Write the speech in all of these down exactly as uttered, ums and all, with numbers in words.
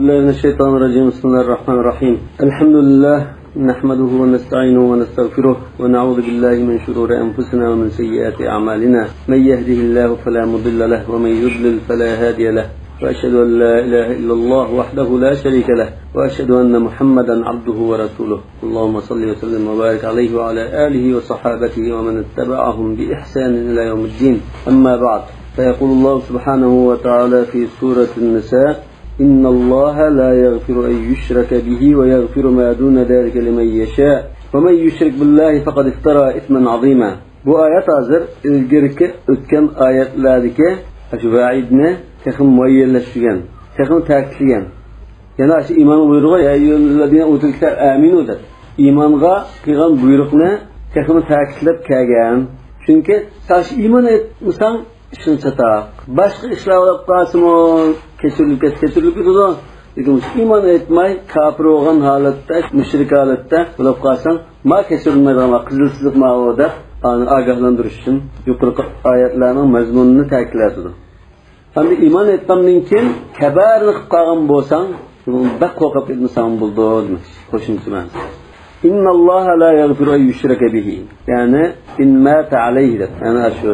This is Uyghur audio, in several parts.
بسم الله الرحمن الرحيم. الحمد لله، نحمده ونستعينه ونستغفره، ونعوذ بالله من شرور أنفسنا ومن سيئات أعمالنا. من يهده الله فلا مضل له، ومن يضلل فلا هادي له. وأشهد أن لا إله إلا الله وحده لا شريك له، وأشهد أن محمدا عبده ورسوله. اللهم صل وسلم وبارك عليه وعلى آله وصحابته ومن اتبعهم بإحسان إلى يوم الدين. أما بعد، فيقول الله سبحانه وتعالى في سورة النساء: إن الله لا يغفر أن يشرك به ويغفر ما دون ذلك لمن يشاء ومن يشرك بالله فقد افترى إثما عظيما. بۇ ئايەت ھازىر ئىلگىرىكى ئۆتكەن ئايەتلەردىكى شۇ ۋەئىدنى تېخىمۇ مۇئەييەنلەشتۈرگەن، تېخىمۇ تەكىتلىگەن. يەنە شۇ ئىمانغا بۇيرۇغان، يا أيها الذين أوتوا الكتاب آمنوا دەپ، ئىمانغا قىلغان بۇيرۇقنى تېخىمۇ تەكىتلەپ كەلگەن. چۈنكى سەن شۇ ئىمان ئېيتمىساڭ، ئىشىڭ چاتاق. باشقا ئىشلار بولۇپ قالسىمۇ، كەچۈرۈلۈپ كەت-، كەچۈرۈلۈپ كېتىدۇ. لېكىن مۇشۇ ئىمان ئېيتماي، كاپىر بولغان ھالەتتە، مۇشرىك ھالەتتە بولۇپ قالساڭ، ما كەچۈرۈلمەيدىغان، ما قىزىل سىزىق ماۋۇ دەپ، ئانى ئاگاھلاندۇرۇش ئۈچۈن يۇقىرىقى ئايەتلەرنىڭ مەزمۇنىنى تەكىتلەۋاتىدۇ. ئەمدى ئىمان ئېيتقاندىن كېيىن كەبائىرنى قىلىپ قالغان بولساڭ، بەك قورقۇپ كەتمىسەڭ بولىدۇ دېمەك. قوشۇمچە مەنىسى. إن الله لا يغفر أن يشرك به. يەنى إن مات عليه دەپ. يەنى شۇ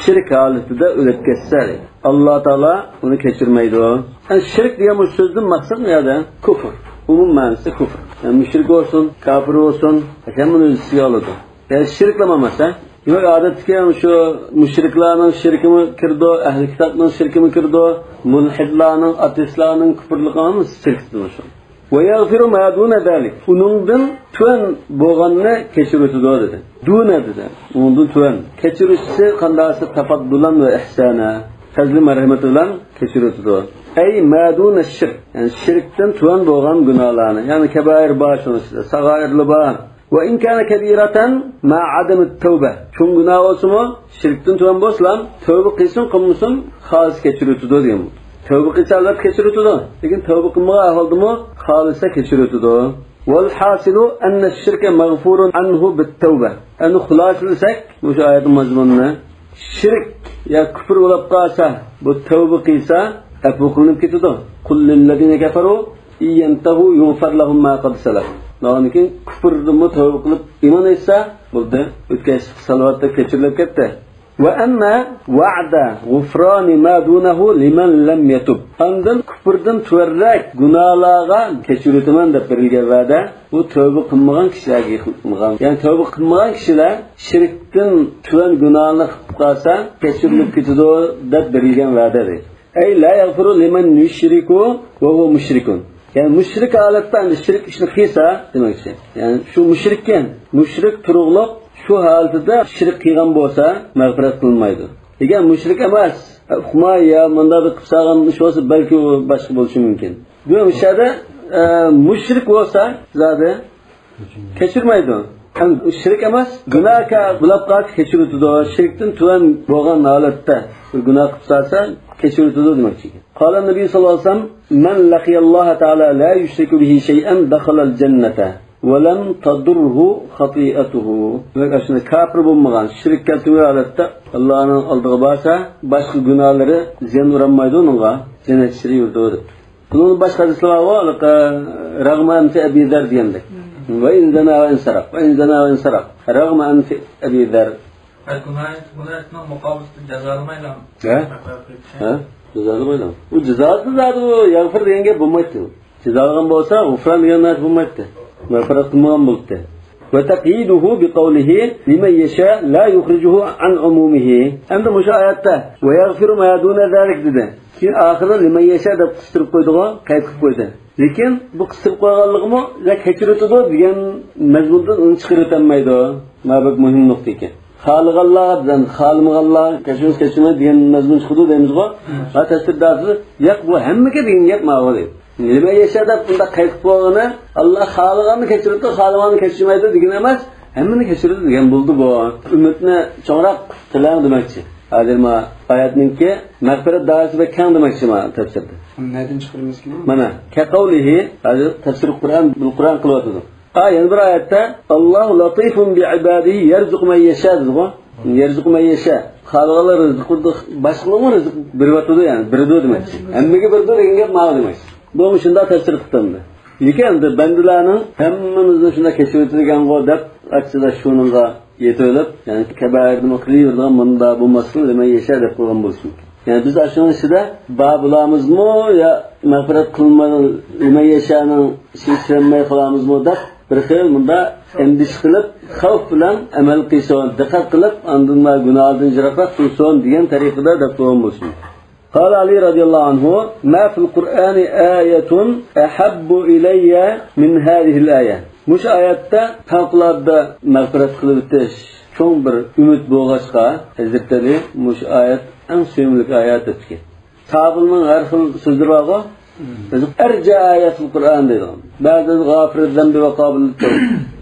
شىرك ھالىتىدە ئۆلۈپ كەتسە، ئاللا تائالا ئۇنى كەچۈرمەيدۇ. يەنى شىرك دېگەن بۇ سۆزدىن مەقسەت نېمە يەردە؟ كۇفر. ئومۇم مەنىسى كۇفر. يەنى مۇشرىك بولسۇن، كاپىر بولسۇن، ھەممىنى ئۆز ئىچىگە ئالىدۇ. يەنى شىركلا ئەمەس، ھە؟ دېمەك، ئادەتتىكى شۇ مۇشرىكلارنىڭ شىركىمۇ كىرىدۇ، ئەھلى كىتابنىڭ شىركىمۇ كىرىدۇ، مۇلھىدلارنىڭ، ئاتېئىستلارنىڭ كۇپۇرلۇقى ھەممىسى شىركتىن شۇ. ويغفر ما دون ذلك. ئۇنىڭدىن تۆۋەن بولغاننى كەچۈرۈۋېتىدۇ دېدى. دۇنە دېدى. ئۇنىڭدىن تۆۋەن. كەچۈرۈشى قانداقسى تەپەددۇلەن ۋە ئىھسانە. پەزلى مەرھەمىتى بىلەن كەچۈرۈۋېتىدۇ. أي ما دون الشرك. يەنى شىركتىن تۆۋەن بولغان گۇناھلارنى. يەنى كەبائىر بار شۇنىڭ ئىچىدە. ساغائىرلار بار. وإن كان كبيرة مع عدم التوبة. چوڭ گۇناھ بولسىمۇ، شىركتىن تۆۋەن بولسىلا، تەۋبە قىلسۇن، قىلمىسۇن، خالىسا كەچۈرۈۋېتىدۇ دېگەن. تەۋبە قىلسا، ئەلۋەتتە كەچۈرۈۋېتىدۇ. لېكىن تەۋبە قىلمىغان ئەھۋالدىمۇ خالىسا كەچۈرۈۋېتىدۇ. والحاصل أن الشرك مغفور عنه بالتوبة. ئەمدى خۇلاسىلىسەك، مۇشۇ ئايەتنىڭ مەزمۇنىنى، شىرك يا كۇفر بولۇپ قالسا، بۇ تەۋبە قىلسا، ئەپۇ قىلىنىپ كېتىدۇ. قل للذين كفروا إن ينتهوا يغفر لهم ما قد سلف. ئاندىن كېيىن كۇفردىنمۇ تەۋبە قىلىپ ئىمان ئېيتسا، بولدى. ئۆتكەن ئىشقا سالىۋاتتى، كەچۈرۈلۈپ كەتتى. وأما وعد غفران ما دونه لمن لم يتب. ئاندىن كۇفردىن تۆۋەنرەك گۇناھلارغا كەچۈرۈۋېتىمەن دەپ بېرىلگەن ۋەدە، بۇ تەۋبە قىلمىغان كىشىلەرگە قىلمىغان. يەنى تەۋبە قىلمىغان كىشىلەر شىركتىن تۆۋەن گۇناھنى قىلىپ قالسا، كەچۈرۈلۈپ كېتىدۇ دەپ بېرىلگەن ۋەدە دەيدۇ. أي لا يغفر لمن يشرك وهو مشرك. يەنى مۇشرىك ھالەتتە ئەمدى شىرك ئىشنى قىلسا دېمەكچى. يەنى شۇ مۇشرىككەن، مۇشرىك تۇرۇقلۇق شۇ ھالىتىدە شىرك قىلغان بولسا مەغپىرەت قىلىنمايدۇ. ئەگەر مۇشرىك ئەمەس، ئۇقماي يا مۇنداق بىر قىلىپ سالغان ئىش بولسا بەلكى ئۇ باشقا بولۇشى مۇمكىن. بۇ ئىشلاردا، ئە، مۇشرىك بولسا زادى كەچۈرمەيدۇ. ھەم شىرك ئەمەس، گۇناھكار بولۇپ قالسا كەچۈرۈۋېتىدۇ. شىركتىن تۆۋەن بولغان ھالەتتە بىر گۇناھ قىلىپ قالسا كەچۈرۈۋېتىدۇ دېمەكچى. قال النبي صلى الله عليه وسلم: من لقي الله تعالى لا يشرك به شيئا دخل الجنة ولم تضره خطيئته. دېمەك، ئاشۇنداق كاپىر بولمىغان، شىرك كەلتۈرمىگەن ھالەتتە ئاللانىڭ ئالدىغا بارسا، باشقا گۇناھلىرى زىيان ئۇرالمايدۇ ئۇنىڭغا، جەننەت ئىچىدە يۈرىدۇ دەپ. بۇنىڭ باشقا ھەدىسى بار، ھەدىسى رغم أنف أبي ذر دېگەندەك. وإن زنى وإن سرق، وإن زنى وإن سرق، رغم أنف أبي ذر. ھەر گۇناھ، گۇناھنىڭ مۇقابىلىسىدە جازالىمايلا. ھە؟ ھە؟ جازالىمايلا. ئۇ جازاسىز زادى، ئۇ يەغفىر دېگەن گەپ بولمايتتى. جازالىغان بولسا، غۇفران دېگەن نەرسە بولمايتتى. مەغپىرەت قىلمىغان بولاتتى. وتقييده بقوله لمن يشاء لا يخرجه عن عمومه. ئەمدى مۇشۇ ئايەتتە ويغفر ما دون ذلك دېدى. كېيىن ئاخىرىدا لمن يشاء دەپ قىستۇرۇپ قويدىغۇ، قەيت قىلىپ قويدى. لېكىن بۇ قىستۇرۇپ قويغانلىقىمۇ يا كەچۈرۈۋېتىدۇ دېگەن مەزمۇندىن ئۇنى چىقىرىۋېتەلمەيدۇ. ما بەك مۇھىم نۇقتا ئىكەن. خالىغانلار بىلەن خالىمىغانلار كەچۈرمىسە كەچۈرمەيدۇ دېگەن مەزمۇن چىقىدۇ دەيمىزغۇ. ھە، تەپسىردە ياق، بۇ ھەممىگە دېگەن گەپ ماۋۇ دەيدۇ. لمن يشاء دەپ بۇنداق قەيت قىلىپ قويغىنى، ئاللا خالىغاننى كەچۈرىدۇ، خالىمىغاننى كەچۈرمەيدۇ دېگىنى ئەمەس، ھەممىنى كەچۈرىدۇ دېگەن بولدى بۇ. ئۈممىتىنى چوڭراق تىلەڭ دېمەكچى. ھازىر ما ئايەتنىڭكى مەغپىرەت دائىرىسى بەك كەڭ دېمەكچى ما تەپسىردە. نەدىن چىقىرىمىزكىن؟ مانا، كقوله، ھازىر تەپسىر قۇرئان، بىل قۇرئان قىلىۋاتىدۇ. ھە، يەنە بىر ئايەتتە، الله لطيف بعباده يرزق من يشاء دېدىغۇ. يرزق من يشاء. خالىغانلار رىزىق بېرىدۇ، باشقىلارغىمۇ رىزىق بېرىۋاتىدۇ، يەنى بېرىدۇ دېمەكچى. ھەممىگە بېرىدۇ دېگەن گەپ ماۋۇ دېمەكچى. بۇ مۇشۇنداق تەپسىر قىلىندى. لېكىن ئەمدى بەندىلەرنىڭ ھەممىمىزنى شۇنداق كېچىۋېتىدىغانغۇ دەپ ئاچچىقىدا شۇنىڭغا يېتىۋېلىپ، يەنى كەبائىردىمۇ قىلىۋېرىدىغان، مۇندا بولماسلىقى لىمەن يەشا دەپ قويغان بولۇشى مۇمكىن. يەنى بىز ئاشۇنىڭ ئىچىدە بار بولامىزمۇ يا مەغپىرەت قىلما لىمەن يەشانىڭ ئىچىگە كىرەلمەي قالامىزمۇ دەپ بىر خىل مۇندا ئەندىشە قىلىپ، خەۋپ بىلەن ئەمەل قىلسۇن، دىققەت قىلىپ، ئاندىن گۇناھدىن يىراقراق تۇرسۇن دېگەن تەرىقىدە دەپ قويغان بولسۇن. قال علي رضي الله عنه: ما في القرآن آية أحب إلي من هذه الآية. مۇشۇ ئايەتتە پەۋقۇلئاددە مەغپىرەت قىلىۋېتىش چوڭ بىر ئۈمىد بولغاچقا، ھەزرىتى ئەلى مۇشۇ ئايەت ئەڭ سۆيۈملۈك ئايەت دەپتىكەن. ساھابىلارنىڭ ھەر خىل سۆزلىرى بارغۇ. ئەرجە ئايەتۇل قۇرئان دەيدىغان. بەزىدە غافىرىز زەنبى ۋە قابىل تەۋب.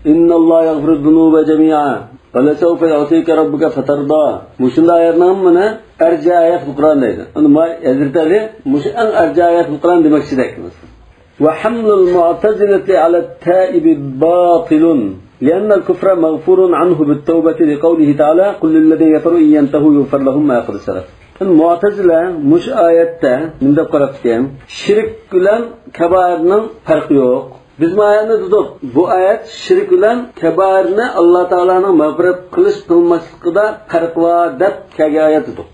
ئىنناللاھە يەغفىرۇز زۇنۇبە جەمىئا. ۋە لەسەۋفە يۇئتىكە رەببۇكە فەتەردا. مۇشۇنداق ئايەتنىڭ ھەممىنى ئەرجە ئايەتۇل قۇرئان دەيدۇ. ئەمدى ما-، ھەزرىتى ئەلى مۇشۇ ئەڭ ئەرجە ئايەتۇل قۇرئان دېمەكچىدەك. وحمل المعتزلة على التائب باطل، لأن الكفر مغفور عنه بالتوبة، لقوله تعالى: قل للذين كفروا إن ينتهوا يغفر لهم ما قد سلف. مۇئتەزىلە مۇشۇ ئايەتتە نېمە دەپ قاراپتىكەن؟ شىرك بىلەن كەبائىرنىڭ پەرقى يوق. بىز ما ئايەتنى دېدۇق. بۇ ئايەت شىرك بىلەن كەبائىرنى ئاللا تائالانىڭ مەغپىرەت قىلىش قىلماسلىقىدا پەرق بار دەپ كەلگەن ئايەت دېدۇق.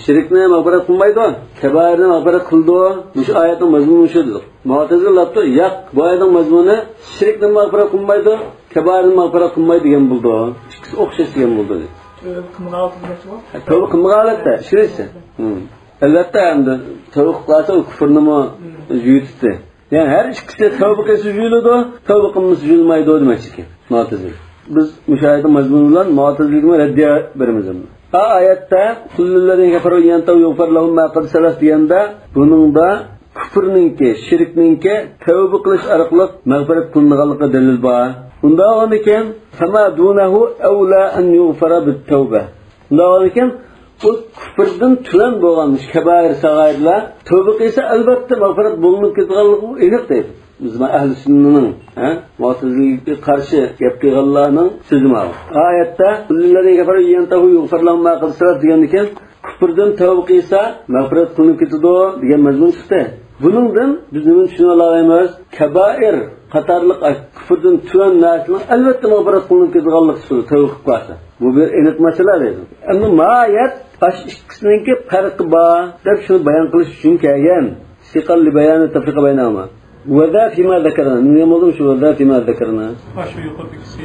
شىركنى مەغپىرەت قىلمايدۇ، كەبائىرنى مەغپىرەت قىلىدۇ. مۇشۇ ئايەتنىڭ مەزمۇنى شۇ دېدۇق. مۇئتەزىلە دەپتۇ، ياق، بۇ ئايەتنىڭ مەزمۇنى شىركنى مەغپىرەت قىلمايدۇ، كەبائىرنى مەغپىرەت قىلمايدۇ دېگەن بولىدۇ. ئىككىسى ئوخشاش دېگەن بولىدۇ دېدى. تەۋبە قىلمىغان ھالەتتە دېمەكچىمۇ؟ تەۋبە قىلمىغان ھالەتتە، ئىككىنچىسى. ھىم. ئەلۋەتتە، ئەمدى تەۋبە قىلىپ قالسا، ئۇ كۇفرنىمۇ يۇيۇتتى. يەنى ھەر ئىككىسى تەۋبە قىلسا يۇيۇلىدۇ، تەۋبە قىلمىسا يۇيۇلمايدۇ دېمەكچىكەن مۇئتەزىلە. بىز مۇشۇ ئايەتنىڭ مەزمۇنى بىلەن مۇئتەزىلىگىمۇ رەددىيە بېرىمىز ئەمدى. ئا ئايەتتە «قل للذين كفروا إن ينتهوا يغفر لهم ما قد سلف» دېگەندە، بۇنىڭدا كۇفرنىڭكى، شىركنىڭكى تەۋبە قىلىش ئارقىلىق مەغپىرەت قىلىنىدىغانلىقىغا دەلىل بار. ئۇنداق بولغاندىكىن، فما دونه أولى أن يغفر بالتوبة. ئۇنداق بولغاندىكىن، بۇ كۇفردىن تۆۋەن بولغان مۇشۇ كەبائىر، ساغائىرلار تەۋبە قىلسا، ئەلۋەتتە مەغپىرەت بولۇنۇپ كېتىدىغانلىقى ئېنىق دەيدۇ. بىز مانا ئەھلى سۈننىنىڭ، ھە، مۇئتەزىلىگە قارشى گەپ قىلغانلارنىڭ سۆزى ماۋۇ. ئايەتتە «قل للذين كفروا إن ينتهوا يغفر لهم ما قد سلف» دېگەندىكىن، كۇفردىن تەۋبە قىلسا، مەغپىرەت قىلىنىپ كېتىدۇ دېگەن مەزمۇن چىقتى. بۇنىڭدىن بىز نېمىنى چۈشىنىۋالالايمىز؟ كەبائىر قاتارلىق كۇفردىن تۆۋەن نەرسىنىڭ ئەلۋەتتە مەغپىرەت قىلىنىپ كېتىدىغانلىقى شۇ، تەۋبە قىلىپ قالسا. بۇ بىر ئېنىق مەسىلە دەيدۇ. ئەمما ماھىيەت ئاشۇ ئىككىسىنىڭكى پەرقى بار دەپ شۇنى بايان قىلىش ئۈچۈن كەلگەن. سىقال لىبايانى تەفرىقە بەينەھۇما. ۋەزا فىما زەكەرنا. نېمە بولدى شۇ ۋەزا فىما زەكەرنا؟ ھە، شۇ يۇقىرىدىكىسى.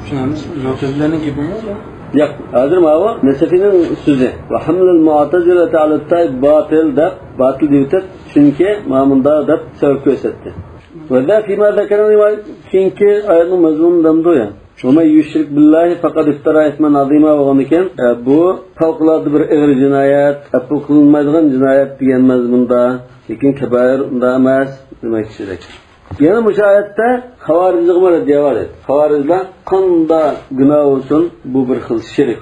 شۇ مۇئتەزىلەنىڭ گېپىمۇ؟ ياق، ھازىر ماۋۇ نەسەفىنىڭ سۆزى. ۋە ھەملۇل مۇئتەزىلەتى ئەلەت تەئىب باتىل دەپ، باتىل دەۋېتىپ، چۈنكى مانا مۇنداق دەپ سەۋەب كۆرسەتتى. ۋەزا فىما زەكەرنا، كېيىنكى ئايەتنىڭ مەزمۇنى دەمدۇ يا. ومن يشرك بالله فقد افترى إثما عظيما بولغاندىكىن، ئە، بۇ پەۋقۇلئاددە بىر ئېغىر جىنايەت، ئەپۇ قىلىنمايدىغان جىنايەت دېگەن مەزمۇندا، لېكىن كەبائىر ئۇنداق ئەمەس دېمەكچىدەك. يەنە مۇشۇ ئايەتتە خاۋارىجلارغىمۇ رەددىيە بار ئىدى. خاۋارىجلار قانداق گۇناھ بولسۇن، بۇ بىر خىل شىرك،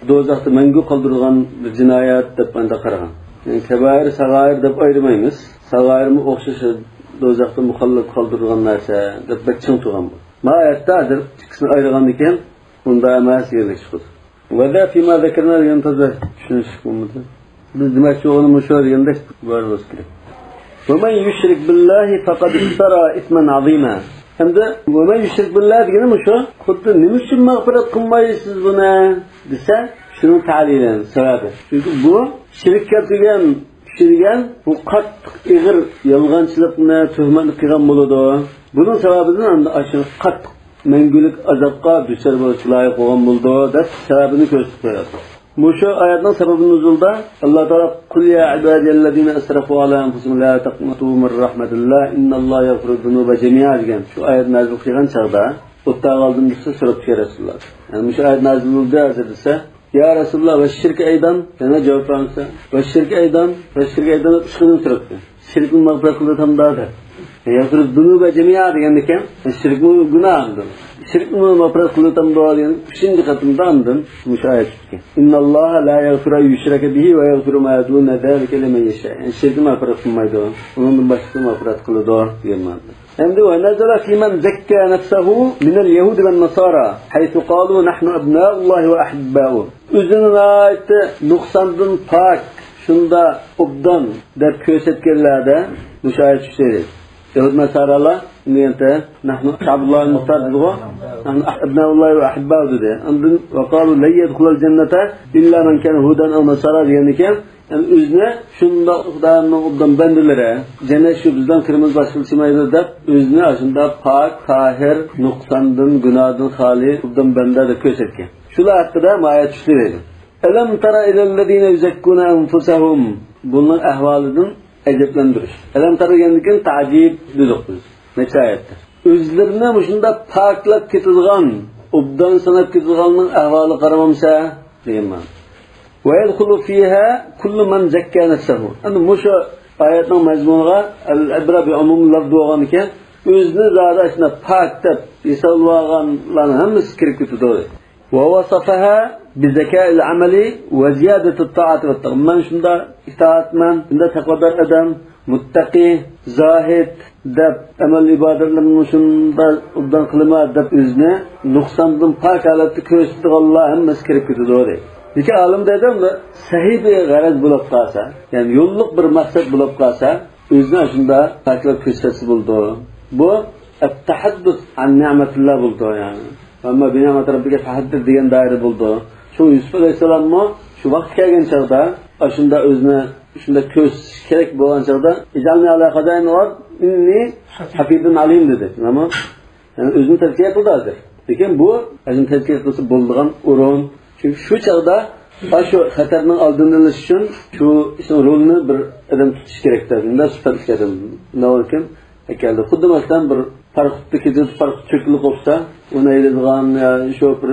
دوزاختا مەڭگۈ قالدۇرىدىغان بىر جىنايەت دەپ ئانداق قارىغان. يەنى كەبائىر، ساغائىر دەپ ئايرىمايمىز. ساغائىرمۇ ئوخشاش دوزاختا مۇخەللەت قالدۇرىدىغان نەرسە دەپ بەك چىڭ تۇرغان بۇ. مانا ئايەتتە ھازىر ئىككىسىنى ئايرىغاندىكىن، ئۇنداق ئەمەس دېگەنلىك چىقىدۇ. ۋەزا فىما زەكەرنا دېگەن تازا چۈشىنىشلىك بولمىدى. بىز دېمەكچى بولغىنىمىز شۇ دېگەندەك ئىبارە بولسا كېرەك. ومن يشرك بالله فقد افترى إثما عظيما. ئەمدى «ومن يشرك بالله» دېگىنى مۇشۇ. خۇددى «نېمە ئۈچۈن مەغپىرەت قىلمايسىز بۇنى؟» دېسە، شۇنىڭ تەلىلى، سەۋەبى. چۈنكى بۇ شىرك كەلتۈرگەن كىشى دېگەن، بۇ قاتتىق ئېغىر يالغانچىلىقنى، تۆھمەتنى قىلغان بولىدۇ. بۇنىڭ سەۋەبىدىن ئەمدى ئاشۇ قاتتىق مەڭگۈلۈك ئازابقا دۇچار بولۇشقا لايىق بولغان بولىدۇ، دەپ سەۋەبىنى كۆرسىتىپ بېرىدۇ. مۇشۇ ئايەتنىڭ سەۋەبى نۇزۇلىدا ئاللا تائالا «قل يا عبادي الذين أسرفوا على أنفسهم لا تقنطوا من رحمة الله إن الله يغفر الذنوب جميعا» دېگەن شۇ ئايەت نازىل قىلغان چاغدا، ئوتتاغا ئالدىم دېسە، سوراپتىكەن رەسۇلۇللا. يەنى مۇشۇ ئايەت نازىل بولدى ھازىر دېسە، يا رەسۇلۇللا، ۋە شىرك ئەيدان؟ يەنە جاۋاب بەرمىسە، ۋە شىرك ئەيدان، ۋە شىرك ئەيدان دەپ ئۈچ قېتىم سوراپتۇ. شىركنى مەغپىرەت قىلىۋېتەمدا دەپ. يەغفىرۇ زۇنۇبە جەمىئا دېگەندىكىن، شىركمۇ گۇناھ ئەمدى. شىركنى مەغپىرەت قىلىۋېتەمدۇ دېگەن ئۈچىنچى قېتىمدا ئاندىن مۇشۇ ئايەت چۈشتىكەن. إن الله لا يغفر أن يشرك به ويغفر ما دون ذلك لمن يشاء. يەنى شىركنى مەغپىرەت قىلمايدۇ. ئۇنىڭدىن باشقىسىنى مەغپىرەت قىلىدۇ دېگەن مەنىدە. ئەمدى ونزل في من زكى نفسه من اليهود والنصارى حيث قالوا نحن أبناء الله وأحباؤه. ئۆزىنى ناھايىتى نۇقساندىن پاك، شۇنداق ئوبدان دەپ كۆرسەتكەنلەردە مۇشۇ ئايەت چۈشتى. يەھۇد ناسارالار دېگەنتە، نەھنۇ شەئبۇللاھىل مۇختار دېدىغۇ، نەھنۇ ئەبنەئۇللاھى ۋە ئەھىبباھۇ دېدى. ئاندىن ۋەقالۇ لەن يەدخۇلەل جەننەتە ئىللا مەن كانە ھۇدەن ئەۋ ناسارا دېگەندىكىن، يەنى ئۆزىنى شۇنداق خۇدانىڭ ئوبدان بەندىلىرى، جەننەت شۇ بىزدىن قىرمىز باشقىلار چىمايدۇ دەپ، ئۆزىنى ئاشۇنداق پاك، تاھىر، نۇقساندىن، گۇناھدىن خالىي ئوبدان بەندە دەپ كۆرسەتكەن. شۇلار ھەققىدە مۇ ئايەت چۈشتى دەيدۇ. ئەلەم تەرە ئىلەللەزىنە يۇزەككۇنە ئەنفۇسەھۇم. بۇنىڭ ئەھۋالىدىن ئەجەبلەندۈرۈش. ئەلەم تەرە دېگەندىن كېيىن تەجىب دېدۇق بىز. نەچچە ئايەتتە. ئۆزلىرىنى مۇشۇنداق پاكلاپ كېتىدىغان، ئوبدان ساناپ كېتىدىغاننىڭ ئەھۋالىغا قارىمامسە؟ دېگەن مەنە. ۋە يەدخۇلۇ فىيھا كۇللۇ مەن زەككا نەفسەھۇ. ئەمدى مۇشۇ ئايەتنىڭ مەزمۇنىغا ئەل ئىبرە بىئۇمۇمىل لەفز بولغاندىكىن، ئۆزىنى زادى ئاشۇنداق پاك دەپ ھېسابلىۋالغانلارنىڭ ھەممىسى كىرىپ كېتىدۇ. ۋە ۋەسەفەھا بىزەكائىل ئەمەلى ۋە زىيادەتىت تائەتى ۋەت تەقۋا. مەن شۇنداق ئىتائەتمەن، شۇنداق تەقۋادار ئادەم، مۇتتەقى، زاھىد دەپ، ئەمەل ئىبادەتلىرىمنى شۇنداق ئوبدان قىلىمەن دەپ ئۆزىنى نۇقساندىن پاك ھالەتتە كۆرسىتىدىغانلار ھەممىسى كىرىپ كېتىدۇ دەيدۇ. لېكىن ئالىم دەيدۇ، سەھىھ بىر غەرەز بولۇپ قالسا، يەنى يوللۇق بىر مەقسەت بولۇپ قالسا، ئۆزىنى شۇنداق پاكلاپ كۆرسەتسە بولىدۇ. بۇ ئەت-تەھەددۇس ئەن نىئمەتىللا بولىدۇ، يەنى. ئەمما بىنىئمەتى رەببىكە فەھەددىس دېگەن دائىرە بولىدۇ. شۇڭا يۈسۈپ ئەلەيھىسسالاممۇ شۇ ۋاقتى كەلگەن چاغدا، ئاشۇنداق ئۆزىنى شۇنداق كۆرسىتىش كېرەك بولغان چاغدا، ئىجئەلنى ئالا خازائىنىل ئارض ئىننى ھەفىزۇن ئەلىيم دېدى. نېمە؟ يەنى ئۆزىنى تەزكىيە قىلدى ھازىر. لېكىن بۇ ئۆزىنى تەزكىيە قىلسا بولىدىغان ئورۇن. چۈنكى شۇ چاغدا شۇ خەتەرنىڭ ئالدىنى ئېلىش ئۈچۈن شۇ ئىشنىڭ رولىنى بىر ئادەم تۇتۇش كېرەك. مۇنداق سۈپەتلىك ئادەم. نەۋاكىم ئەكەلدى. خۇددى مەسىلەن، بىر پاراخوتتا كېتىپ، پاراخوت چۆكۈلۈپ قوپسا، ئۇنى ھەيدەيدىغان يا شوپۇر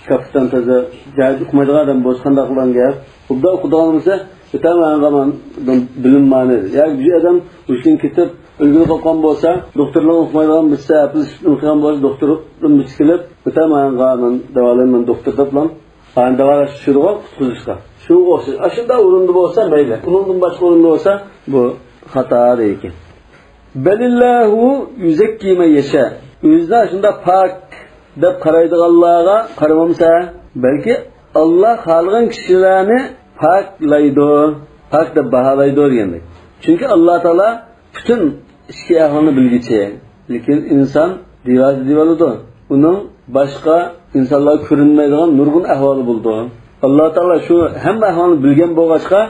كاپىتان تازا جايىدا ئۇقمايدىغان ئادەم بولسا، قانداق قىلغان گەپ؟ ئوبدان ئۇقىدىغان بولسا، ئۆتەمەن، بىلىم مانا. يا بىر ئادەم ھوشىدىن كېتىپ، ئۆلگىلى قالغان بولسا، دوختۇرلار ئۇقمايدىغان بولسا، ئەپلىشىپ ئۇقىغان بولسا، دوختۇرلار بىلىپ كېلىپ، ئۆتەمەن، مەن داۋالايمەن، دوختۇر دەپلا، داۋالاش چۈشىدىغۇ قۇتقۇزۇشقا. شۇنىڭغا ئوخشاش. ئاشۇنداق ئورۇندا بولسا مەيلى. ئۇنىڭدىن باشقا ئورۇندا بولسا، بۇ خاتا دەيدىكەن. بەلىللاھۇ يۇزەككى مەن يەشا. ئۆزىنى شۇنداق پاك دەپ قارايدىغانلارغا قارىمامسە، بەلكى ئاللا خالىغان كىشىلەرنى پاكلايدۇ، پاك دەپ باھالايدۇ دېگەندەك. چۈنكى ئاللا تائالا پۈتۈن ئىچكى ئەھۋالنى بىلگۈچى. لېكىن ئىنسان دىۋاسى دېيىۋالىدۇ. ئۇنىڭ باشقا ئىنسانلارغا كۆرۈنمەيدىغان نۇرغۇن ئەھۋالى بولىدۇ. ئاللا تائالا شۇ ھەممە ئەھۋالنى بىلگەن بولغاچقا،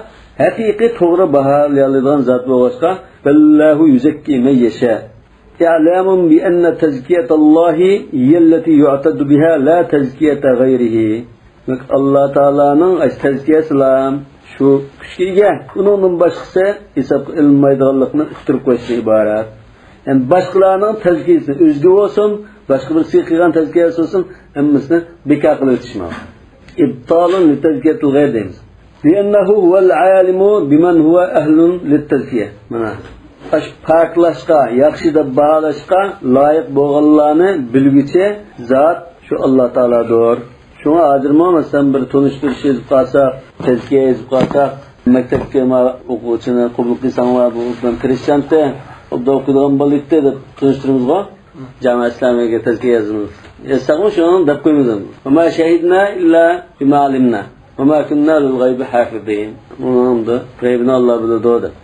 ھەقىقىي توغرا باھالىيالايدىغان زات بولغاچقا، بەلىللاھۇ يۇزەككى مەن يەشا. ئەلەمۇن بىئەننە تەزكىيەتەللاھى ھىيەللەتى يۇئتەددۇ بىھا لا تەزكىيەتە غەيرىھى. دېمەك، ئاللا تائالانىڭ ئاشۇ تەزكىيەسىلا شۇ كۈچكە ئىگە، ئۇنىڭدىن باشقىسى ھېسابقا ئېلىنمايدىغانلىقنى ئۇقتۇرۇپ قويۇشتىن ئىبارەت. يەنى باشقىلارنىڭ تەزكىيەسى، ئۆزگە بولسۇن، باشقا بىرسىگە قىلغان تەزكىيەسى بولسۇن، ھەممىسىنى بىكار قىلىۋېتىشماق. ئىبتالۇن لىتەزكىيەتىل غەير دەيمىز. لىئەننەھۇ ھۇۋەل ئالىمۇ بىمەن ھۇۋە ئەھلۇن لىتەزكىيە. مانا، ئاش پاكلاشقا، ياخشى دەپ باھالاشقا لايىق بولغانلارنى بىلگۈچى زات شۇ ئاللا تائالادۇر. شۇڭا ھازىرمۇ، مەسىلەن، بىر تونۇشتۇرۇش يېزىپ قالساق، تەزكىيە يېزىپ قالساق، مەكتەپكە ما ئوقۇغۇچىنى قوبۇل قىلساڭلار، بۇ بىلەن تىرىشچانتى، ئوبدان ئوقۇيدىغان بالا ئىدى دەپ تونۇشتۇرىمىزغۇ. جامە ئىسلامىيەگە تەزكىيە يازىمىز. يازساقمۇ شۇنى دەپ قويىمىز. ۋەما شەھىدنا ئىللا بىما ئەلىمنا. ۋەما كۇننا لىل غەيبى ھافىزىن. ئۇنىڭدا غەيبىنى ئاللا بىلىدۇ دەپ.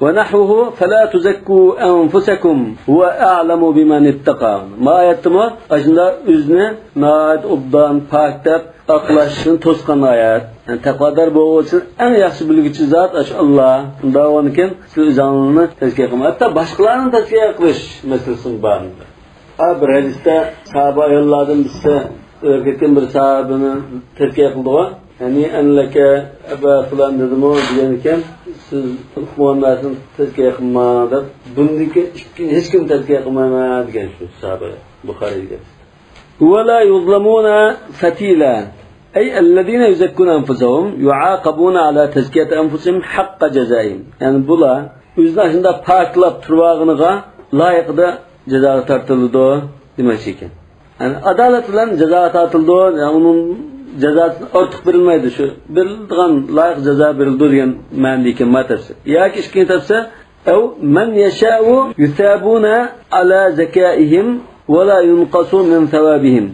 ونحوه، فلا تزكوا أنفسكم هو أعلم بمن اتقى. ما ئايەتتىمۇ ئاشۇنداق ئۆزىنى ناھايىتى ئوبدان، پاك دەپ ئاقلاشنى توسقان ئايەت. يەنى تەقۋادار بولغۇچى ئەڭ ياخشى بىلگۈچى زات ئاشۇ ئاللا. ئۇنداق بولغاندىكىن سىز ئۆزۈڭلارنى تەزكىيە قىلماڭ. ھەتتا باشقىلارنى تەزكىيە قىلىش مەسىلىسىمۇ بار. ھە، بىر ھەدىستە ساھابە ئاياللاردىن بىرسى ئۆلۈپ كەتكەن بىر ساھابىنى تەزكىيە قىلدىغۇ. ھەنىئەن لەكە ئەبا فۇلان دېدىمۇ دېگەنىكەن، سىز ئۇقمىغان نەرسىنى تەزكىيە قىلماڭ دەپ، بۇندىن كېيىن ئىككى، ھېچكىمنى تەزكىيە قىلمايمەن دېگەن شۇ ساھابە، بۇخارىي دېگەن. ولا يظلمون فتيلا. أي الذين يزكون أنفسهم يعاقبون على تزكية أنفسهم حق جزائهم. يەنى بۇلار ئۆزىنى شۇنداق پاكلاپ تۇرۇۋالغىنىغا لايىقىدا جازاغا تارتىلىدۇ دېمەكچى ئىكەن. يەنى ئادالەت بىلەن جازاغا تارتىلىدۇ، يەنى ئۇنىڭ جازاسى ئارتۇق بېرىلمەيدۇ، شۇ بېرىلىدىغان لايىق جازا بېرىلىدۇ دېگەن مەنىدىكەن ما تەپسىر. ياكى ئىككىنچى تەپسىر، أو من يشاء يثابون على زكائهم ولا ينقص من ثوابهم.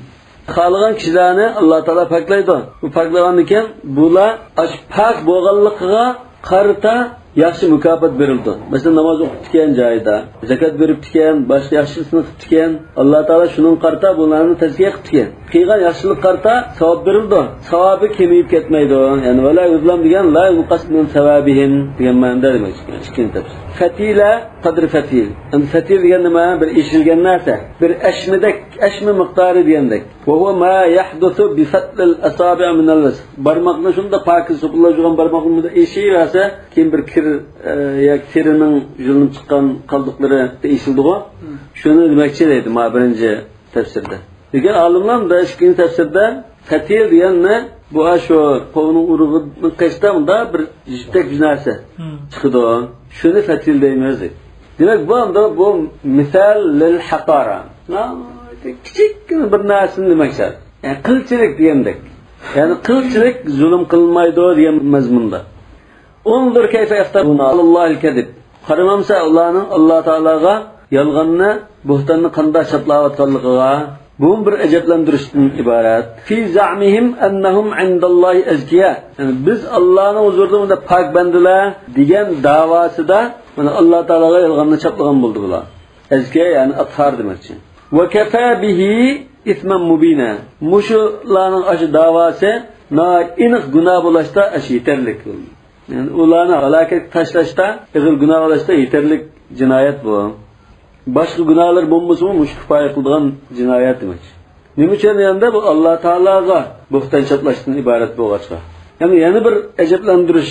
خالىغان كىشىلەرنى ئاللا تائالا پاكلايدۇ. بۇ پاكلىغاندىن كېيىن بۇلار ئاشۇ پاك بولغانلىقىغا قارىتا ياخشى مۇكاپات بېرىلىدۇ. مەسىلەن، ناماز ئوقۇپتىكەن جايىدا، زاكات بېرىپتىكەن، باشقا ياخشى ئىشنى قىپتىكەن، ئاللا تائالا شۇنىڭغا قارىتا بۇلارنى تەزكىيە قىپتىكەن. قىلغان ياخشىلىققا قارىتا ساۋاب بېرىلىدۇ. ساۋابى كېمىيىپ كەتمەيدۇ. يەنى، ۋەلا يۇزلام دېگەن، لا يۇنقەس مىن ساۋابىھىم دېگەن مەنىدە دېمەك. ئىككىنچى تەپسىر. فەتىلە، قەدرى فەتىل. ئەمدى فەتىل دېگەن نېمە؟ بىر ئېشىلگەن نەرسە. بىر ئەشمىدەك، ئەشمە مىقدارى دېگەندەك. وهو ما يحدث بفتل الأصابع من الوسخ. بارماقنى شۇنداق پاكىز سوپۇنلاشقان بارماقنى بۇندا ئېشىۋەرسە، كېيىن بىر كىر، ئە، ياكى تېرىنىڭ يۇلۇنۇپ چىققان قالدۇقلىرى ئېشىلىدىغۇ. شۇنى دېمەكچى دەيدۇ، ما بىرىنچى تەپسىردا. لېكىن ئالىملار مۇنداق ئىككىنچى تەپسىردا فەتىل دېگەننى بۇ شۇ قوۋنىڭ ئۇرۇقىنى قېشىدا مۇنداق بىر جىپتەك بىر نەرسە چىقىدۇ. شۇنى فەتىل دەيمىز دەيدۇ. دېمەك، بۇ ئەمدى بۇ مىسال لىل ھەقارە. ناھايىتى كىچىككىنە بىر نەرسىنى دېمەكچى. يەنى قىلچىلىك دېگەندەك. يەنى قىلچىلىك زۇلۇم قىلمايدۇ دېگەن مەزمۇندا. انظر كيف يفترون على الله الكذب. قارىمامسەن ئۇلارنىڭ ئاللا تائالاغا يالغاننى، بۇھتاننى قانداق چاپلاۋاتقانلىقىغا؟ بۇمۇ بىر ئەجەبلەندۈرۈشتىن ئىبارەت. في زعمهم أنهم عند الله أزكياء. يەنى، بىز ئاللانىڭ ھۇزۇرىدا مۇنداق پاك بەندىلەر دېگەن داۋاسىدا، مانا، ئاللا تائالاغا يالغاننى چاپلىغان بولدى بۇلار. ئەزكىيا، يەنى ئەتھار دېمەكچى. وكفى به إثما مبينا. مۇشۇلارنىڭ ئاشۇ داۋاسى ناھايىتى ئېنىق گۇناھ بولۇشتا ئاشۇ يېتەرلىك. يەنى ئۇلارنى ھالاكەتكە تاشلاشتا، ئېغىر گۇناھ قىلىشتا يېتەرلىك جىنايەت بۇ. باشقا گۇناھلار بولمىسىمۇ، مۇشۇ كۇپايە قىلىدىغان جىنايەت دېمەكچى. نېمە ئۈچۈن دېگەندە، بۇ ئاللا تائالاغا بۇھتان چاپلاشتىن ئىبارەت بولغاچقا. يەنى يەنە بىر ئەجەبلەندۈرۈش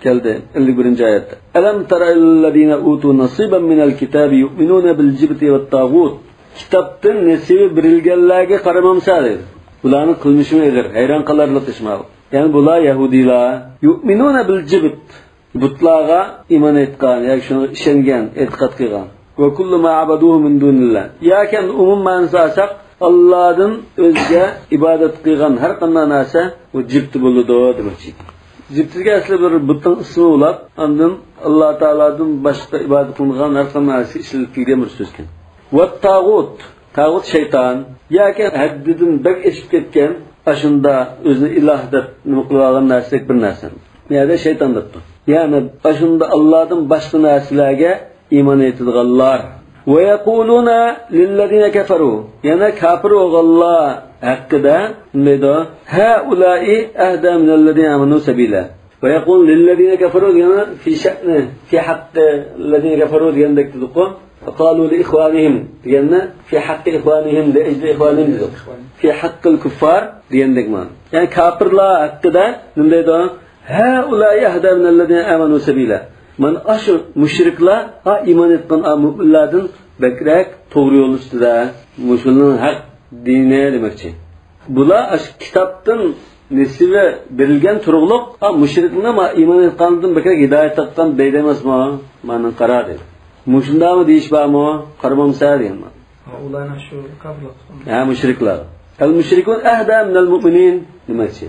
كەلدى، ئەللىك بىرىنچى ئايەتتە. ألم تر إلى الذين أوتوا نصيبا من الكتاب يؤمنون بالجبت والطاغوت. كىتابتىن نېسىۋى بېرىلگەنلەرگە قارىمامسەن دەيدۇ. بۇلارنىڭ قىلمىشىمۇ ئېغىر، ھەيران قالارلىق ئىش ماۋۇ. يەنى بۇلار يەھۇدىيلار. يؤمنون بالجبت. بۇتلارغا ئىمان ئېيتقان ياكى شۇنىڭغا ئىشەنگەن، ئېتىقاد قىلغان. وكل ما عبدوه من دون الله. ياكى ئەمدى ئومۇم مەنىسى ئالساق، ئاللادىن ئۆزگە ئىبادەت قىلغان ھەر قانداق نەرسە ئۇ جىبت بولىدۇ دېمەكچى. جىبتىگە ئەسلى بىر بۇتنىڭ ئىسمى بولۇپ، ئاندىن ئاللا تائالادىن باشقا ئىبادەت قىلىنغان ھەر قانداق نەرسە ئىشلىتىلگەن بىر سۆزكەن. ۋەتتاغۇت. تاغۇت شەيتان ياكى ھەددىدىن بەك ئېشىپ كەتكەن، ئاشۇندا ئۆزىنى ئىلاھ دەپ نېمە قىلىۋالغان نەرسىدەك بىر نەرسە. بۇ يەردە شەيتان دەپتۇ. يەنى ئاشۇندا ئاللادىن باشقا نەرسىلەرگە ئىمان ئېيتىدىغانلار. ويقولون للذين كفروا. يەنە كاپىر بولغانلار ھەققىدە نېمە دەيدۇ؟ هؤلاء أهدى من الذين آمنوا سبيلا. ويقول للذين كفروا دېگەن في شأن، في حق الذين كفروا دېگەندەك دېدۇققۇ. فقالوا لإخوانهم دېگەننى في حق إخوانهم، لأجل إخوانهم دېدۇق. في حق الكفار دېگەندەك مانا. يەنى كاپىرلار ھەققىدە نېمە دەيدۇ؟ هؤلاء أهدى من الذين آمنوا سبيلا. مانا ئاشۇ مۇشرىكلار، ھا، ئىمان ئېيتقان، ھا، مۆمىنلەردىن بەكرەك توغرا يول ئۈستىدە. مۇشۇلارنىڭ ھەق دىنى دېمەكچى. بۇلار ئاشۇ كىتابتىن نېسىۋى بېرىلگەن تۇرۇقلۇق، ھا، مۇشرىكنى، ھا، ئىمان ئېيتقاندىن بەكرەك ھىدايەت تاپقان دەيدۇ ئەمەسمۇ؟ مانا قارا دەيدۇ. مۇشۇنداقمۇ دېيىش بارمۇ؟ قارىمامسەن دېگەن مانا. ھا، ئۇلارنى شۇ كاپىرلار تۇتقان. ھە، مۇشرىكلار. المشركون أهدى من المؤمنين دېمەكچى.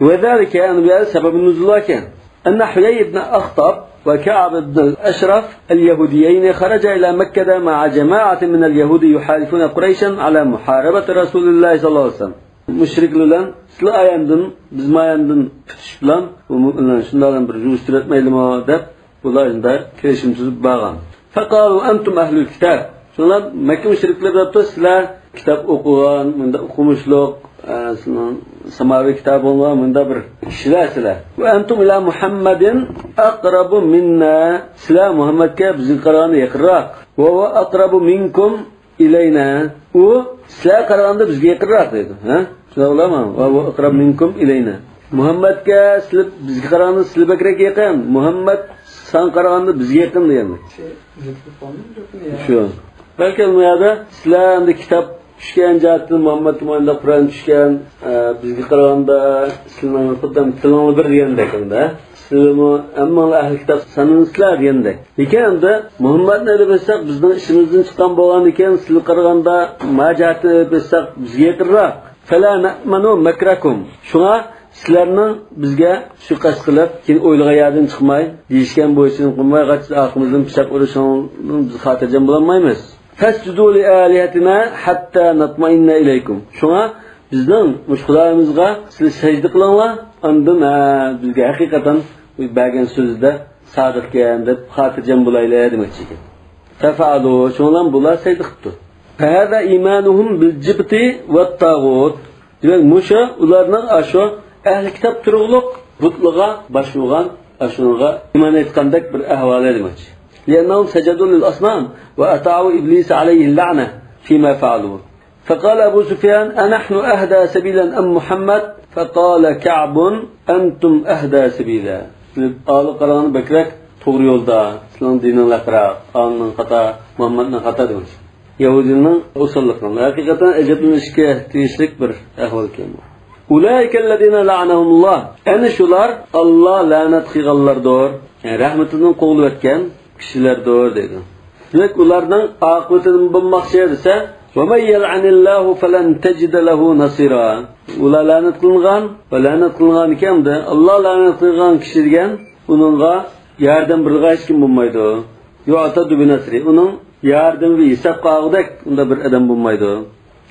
وذلك، يەنى بۇ يەردە سەبەبى نۇزۇل باركەن. أن حيي بن أخطب وكعب بن الأشرف اليهوديين خرجا إلى مكة مع جماعة من اليهود يحالفون قريشا على محاربة رسول الله صلى الله عليه وسلم. مۇشرىكلار بىلەن سىلەر ئاياندىن، بىز ماياندىن پۈتۈش بىلەن، بۇ مۇئمىنلارنى شۇنداق بىر يىغىشتۇرۇۋەتمەيلىمۇ دەپ، بۇلار شۇنداق كېلىشىم تۈزۈپ بارغان. فقالوا أنتم أهل الكتاب. شۇڭلار مەككە مۇشرىكلىرى دەپتۇ، سىلەر كىتاب ئوقۇغان، مۇنداق ئوقۇمۇشلۇق، ئە، سىزنىڭ ساماۋى كىتابىڭلار، مۇنداق بىر كىشىلەر سىلەر. وأنتم إلى محمد أقرب منا. سىلەر مۇھەممەدكە بىزگە قارىغاندا يېقىنراق. وهو أقرب منكم إلينا. ئۇ سىلەرگە قارىغاندا بىزگە يېقىنراق دەيدۇ. ھە؟ شۇنداق بولامدۇ؟ وهو أقرب منكم إلينا. مۇھەممەدكە سىلەر، بىزگە قارىغاندا سىلەر بەكرەك يېقىن. مۇھەممەد ساڭا قارىغاندا بىزگە يېقىن دېگەندەك. شۇ. بەلكىم بۇ يەردە سىلەر ئەمدى كىتاب چۈشكەن جەھەتتىن مۇھەممەدكە مۇنداق قۇرئان چۈشكەن، ئە، بىزگە قارىغاندا سىلەرنىڭ خۇددى تىلىڭلار بىر دېگەندەك ئەمدى. سىلەرمۇ ھەممىڭلار ئەھلى كىتاب سانىلىسىلەر دېگەندەك. لېكىن ئەمدى مۇھەممەدنى ئېلىپ ئېيتساق، بىزنىڭ ئىچىمىزدىن چىققان بولغاندىكىن، سىلەرگە قارىغاندا ما جەھەتتىن ئېلىپ ئېيتساق، بىزگە يېقىنراق. فلا نأمن مكركم. شۇڭا سىلەرنىڭ بىزگە سۇيىقەست قىلىپ، كېيىن ئويلىغان يەردىن چىقماي، دېيىشكەن بويىچە قىلماي، قاچا ئارقىمىزدىن پىچاق ئۇرۇشۇڭلاردىن بىز خاتىرجەم بولالمايمىز. فاسجدوا لآلهتنا حتى نطمئن إليكم. شۇڭا بىزنىڭ مۇشۇ خۇدايىمىزغا سىلەر سەجدە قىلىڭلار، ئاندىن، ھە، بىزگە ھەقىقەتەن بەرگەن سۆزىدە سادىقكەن دەپ خاتىرجەم بولايلى دېمەكچى ئىكەن. ففعلوا، شۇنىڭ بىلەن بۇلار سەجدە قىپتۇ. فهذا إيمانهم بالجبت والطاغوت. دېمەك، مۇشۇ ئۇلارنىڭ ئاشۇ ئەھلى كىتاب تۇرۇقلۇق بۇتلىغا باش ئۇرغان، ئاشۇنىڭغا ئىمان ئېيتقاندەك بىر ئەھۋالى دېمەكچى. لأنهم سجدوا للأصنام وأطاعوا إبليس عليه اللعنة فيما فعلوا. فقال أبو سفيان: أنحن أهدى سبيلا أم محمد؟ فقال كعب: أنتم أهدى سبيلا. سىلەر ئالىغا قارىغاندا بەكرەك توغرا يولدا، سىلەرنىڭ دىنىڭلار ياخشىراق، ئالىنىڭ خاتا، مۇھەممەدنىڭ خاتا دېمەكچى. يەھۇدىينىڭ ئوساللىقى. ھەقىقەتەن ئەجەبلىنىشكە تېگىشلىك بىر ئەھۋالكەن بۇ. أولئك الذين لعنهم الله. ئەنە شۇلار ئاللا لەنەت قىلغانلاردۇر. يەنى رەھمىتىدىن قوغلىۋەتكەن كىشىلەردۇر دەيدۇ. دېمەك، ئۇلارنىڭ ئاقىۋىتى نېمە بولماقچى دېسە، ومن يلعن الله فلن تجد له نصيرا. ئۇلار لەنەت قىلىنغان ۋە لەنەت قىلىنغان ئىكەن دە، ئاللا لەنەت قىلغان كىشى دېگەن ئۇنىڭغا ياردەم بېرىدىغان ھېچكىم بولمايدۇ. يعتد بنصره، ئۇنىڭ ياردىمى ھېسابقا ئالغۇدەك ئۇنداق بىر ئادەم بولمايدۇ.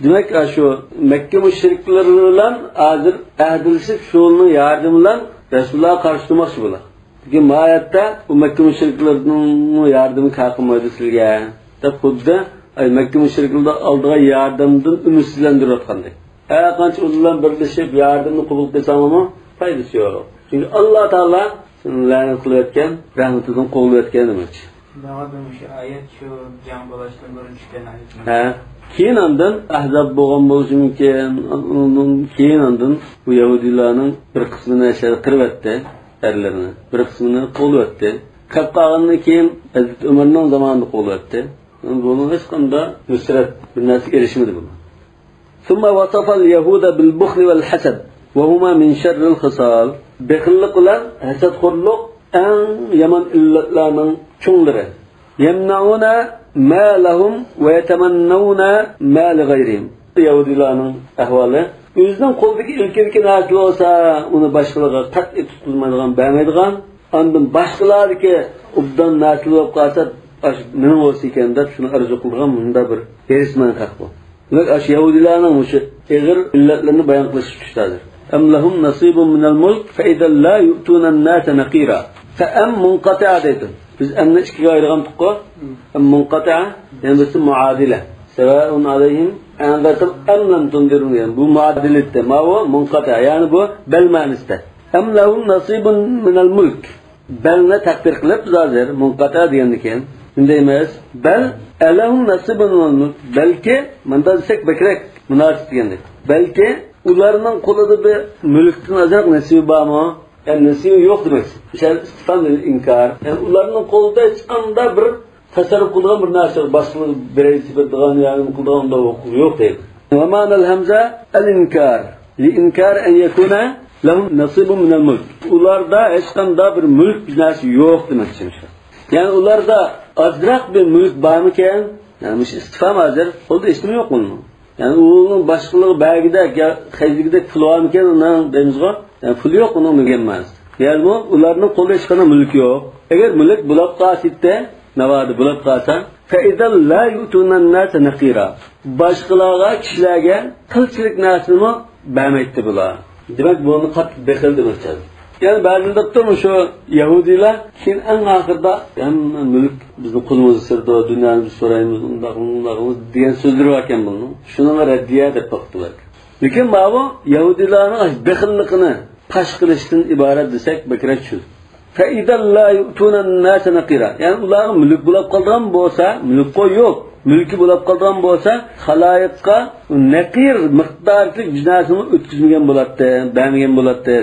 دېمەك، ئاشۇ مەككە مۇشرىكلىرى بىلەن ھازىر ئەھدىلىشىپ، شۇنىڭ ياردىمى بىلەن رەسۇلۇللاھقا قارشى تۇرماقچى بۇلار. لېكىن ما يەردە ئۇ مەككە مۇشرىكلىرىنىڭ ياردىمى كار قىلمايدۇ سىلەرگە دەپ، خۇددى ئاي مەككە مۇشرىكلىرىنىڭ ئالىدىغان ياردەمدىن ئۈمىدسىزلەندۈرۈۋاتقاندەك. ھەر قانچە ئۇلار بىلەن بىرلىشىپ ياردەمنى قوبۇل قىلساڭلارمۇ پايدىسى يوق. چۈنكى ئاللا تائالا سېنى لەنەت قىلىۋەتكەن، رەھمىتىدىن قوغلىۋەتكەن دېمەكچى. شۇنداق ئەمدى مۇشۇ ئايەت شۇ جەڭ بولۇشتىن بۇرۇن چۈشكەن ئايەتمۇ؟ ھە. كېيىن ئاندىن ئەھزاب بولغان بولۇشى مۇمكىن. ئۇنىڭدىن كېيىن ئاندىن بۇ يەھۇدىيلارنىڭ بىر قىسمىنى ئەشەدە قىرىۋەتتى، ئەرلىرىنى. بىر قىسمىنى قوغلىۋەتتى. قېلىپ قالغىنىدىن كېيىن ھەزرىتى ئۆمەرنىڭ زامانىدا قوغلىۋەتتى. بۇنىڭ ھېچقانداق نۇسرەت بىر نەرسىگە ئېرىشمىدى بۇلار. ثم وصف اليهود بالبخل والحسد وهما من شر الخصال. بېخىللىق بىلەن ھەسەتخورلۇق ئەڭ يامان ئىللەتلەرنىڭ چوڭلىرى. يمنعون ما لهم ويتمنون ما لغيرهم. يەھۇدىيلارنىڭ ئەھۋالى، ئۆزىنىڭ قولىدىكى ئىلكىدىكى نەرسە بولسا، ئۇنى باشقىلارغا قەتئىي تۇتقۇزمايدىغان، بەرمەيدىغان. ئاندىن باشقىلاردىكى ئوبدان نەرسىلەر بولۇپ قالسا، ئاشۇ مېنىڭ بولسا ئىكەن دەپ شۇنى ئارزۇ قىلىدىغان مۇنداق بىر ھېرىسمەن خەق بۇ. دېمەك، ئاشۇ يەھۇدىيلارنىڭ مۇشۇ ئېغىر ئىللەتلىرىنى بايان قىلىشقا چۈشتى ھازىر. أم لهم نصيب من الملك فإذا لا يؤتون الناس نقيرا. فأم منقطعة دەيدۇ. بىز ئەمنى ئىككىگە ئايرىغانتۇققۇ. ئەم مۇنقەتىئە، يەنە بىرسى مۇئادىلە. سەۋائۇن ئەلەيھىم ئەئەنزەرتەھۇم ئەم لەم تۇنزىرھۇم دېگەن. بۇ مۇئادىلە ئىدى. ماۋۇ مۇنقەتىئە. يەنى بۇ بەل مەنىسىدە. أم لهم نصيب من الملك. بەلنى تەقدىر قىلىپ بىز ھازىر مۇنقەتىئە دېگەندىن كېيىن شۇنداق دەيمىز. بەل، ألهم نصيب من الملك. بەلكى، مۇنداق دېسەك بەكرەك مۇناسىپ دېگەندەك. بەلكى ئۇلارنىڭ قولىدا بىر مۈلۈكتىن ئازراق نېسىۋى بارمۇ؟ يەنى نېسىۋى يوق دېمەكچى. مىسال ئىستىفھام لىل ئىنكار. يەنى ئۇلارنىڭ قولىدا ھېچقانداق بىر تەسەررۇپ قىلىدىغان بىر نەرسە، باشقىلار بېرەي دەپ بېرىدىغان، ياردەم قىلىدىغان ئۇنداق ھوقۇق يوق دەيدۇ. ومعنى الهمزة الإنكار. لإنكار أن يكون لهم نصيب من الملك. ئۇلاردا ھېچقانداق بىر مۈلۈك بىر نەرسە يوق دېمەكچى. يەنى ئۇلاردا ئازراق بىر مۈلۈك بارمىكەن؟ يەنى مۇشۇ ئىستىفھام ھازىر، قولدا ھېچنېمە يوق ئۇنىڭ. يەنى ئۇنىڭ باشقىلىرىغا بەرگۈدەك يا خەجلىگۈدەك پۇلى بارمىكەن ئۇنىڭ دەيمىزغۇ؟ يەنى پۇلى يوق ئۇنىڭ دېگەن مەنىسى. يەنىمۇ ئۇلارنىڭ قولىدا ھېچقانداق مۈلۈك يوق. ئەگەر مۈلۈك بولاپ قالسا ئىدى، ناۋادا بولاپ قالسا، فإذا لا يؤتون الناس نقيرا. باشقىلارغا، كىشىلەرگە قىلچىلىك نەرسىنىمۇ بەرمەيتتى بۇلار. دېمەك، بۇنى قاتتىق بېخىل دېمەكچى. يەنى بەزىلەر دەپتۇ، مۇشۇ يەھۇدىيلار كېيىن ئەڭ ئاخىرىدا ھەممە مۈلۈك بىزنى قولىمىزدا سىرىدۇ، دۇنيانى بىز سورايمىز، ئۇنداق، ئۇنداق دېگەن سۆزلىرى باركەن بۇنىڭ. شۇنىڭغا رەددىيە دەپ باقتىلار. لېكىن ماۋۇ يەھۇدىيلارنىڭ بېخىللىقىنى پاش قىلىشتىن ئىبارەت دېسەك بەكرەك چۈشىدۇ. فإذا لا يؤتون الناس نقيرا. يەنى ئۇلارغا مۈلۈك بولاپ قالىدىغان بولسا، مۈلۈكقۇ يوق، مۈلكى بولاپ قالىدىغان بولسا، خالايىققا نەقىر مىقدارلىق بىر نەرسىنى ئۆتكۈزمىگەن بولاتتى، بەرمىگەن بولاتتى.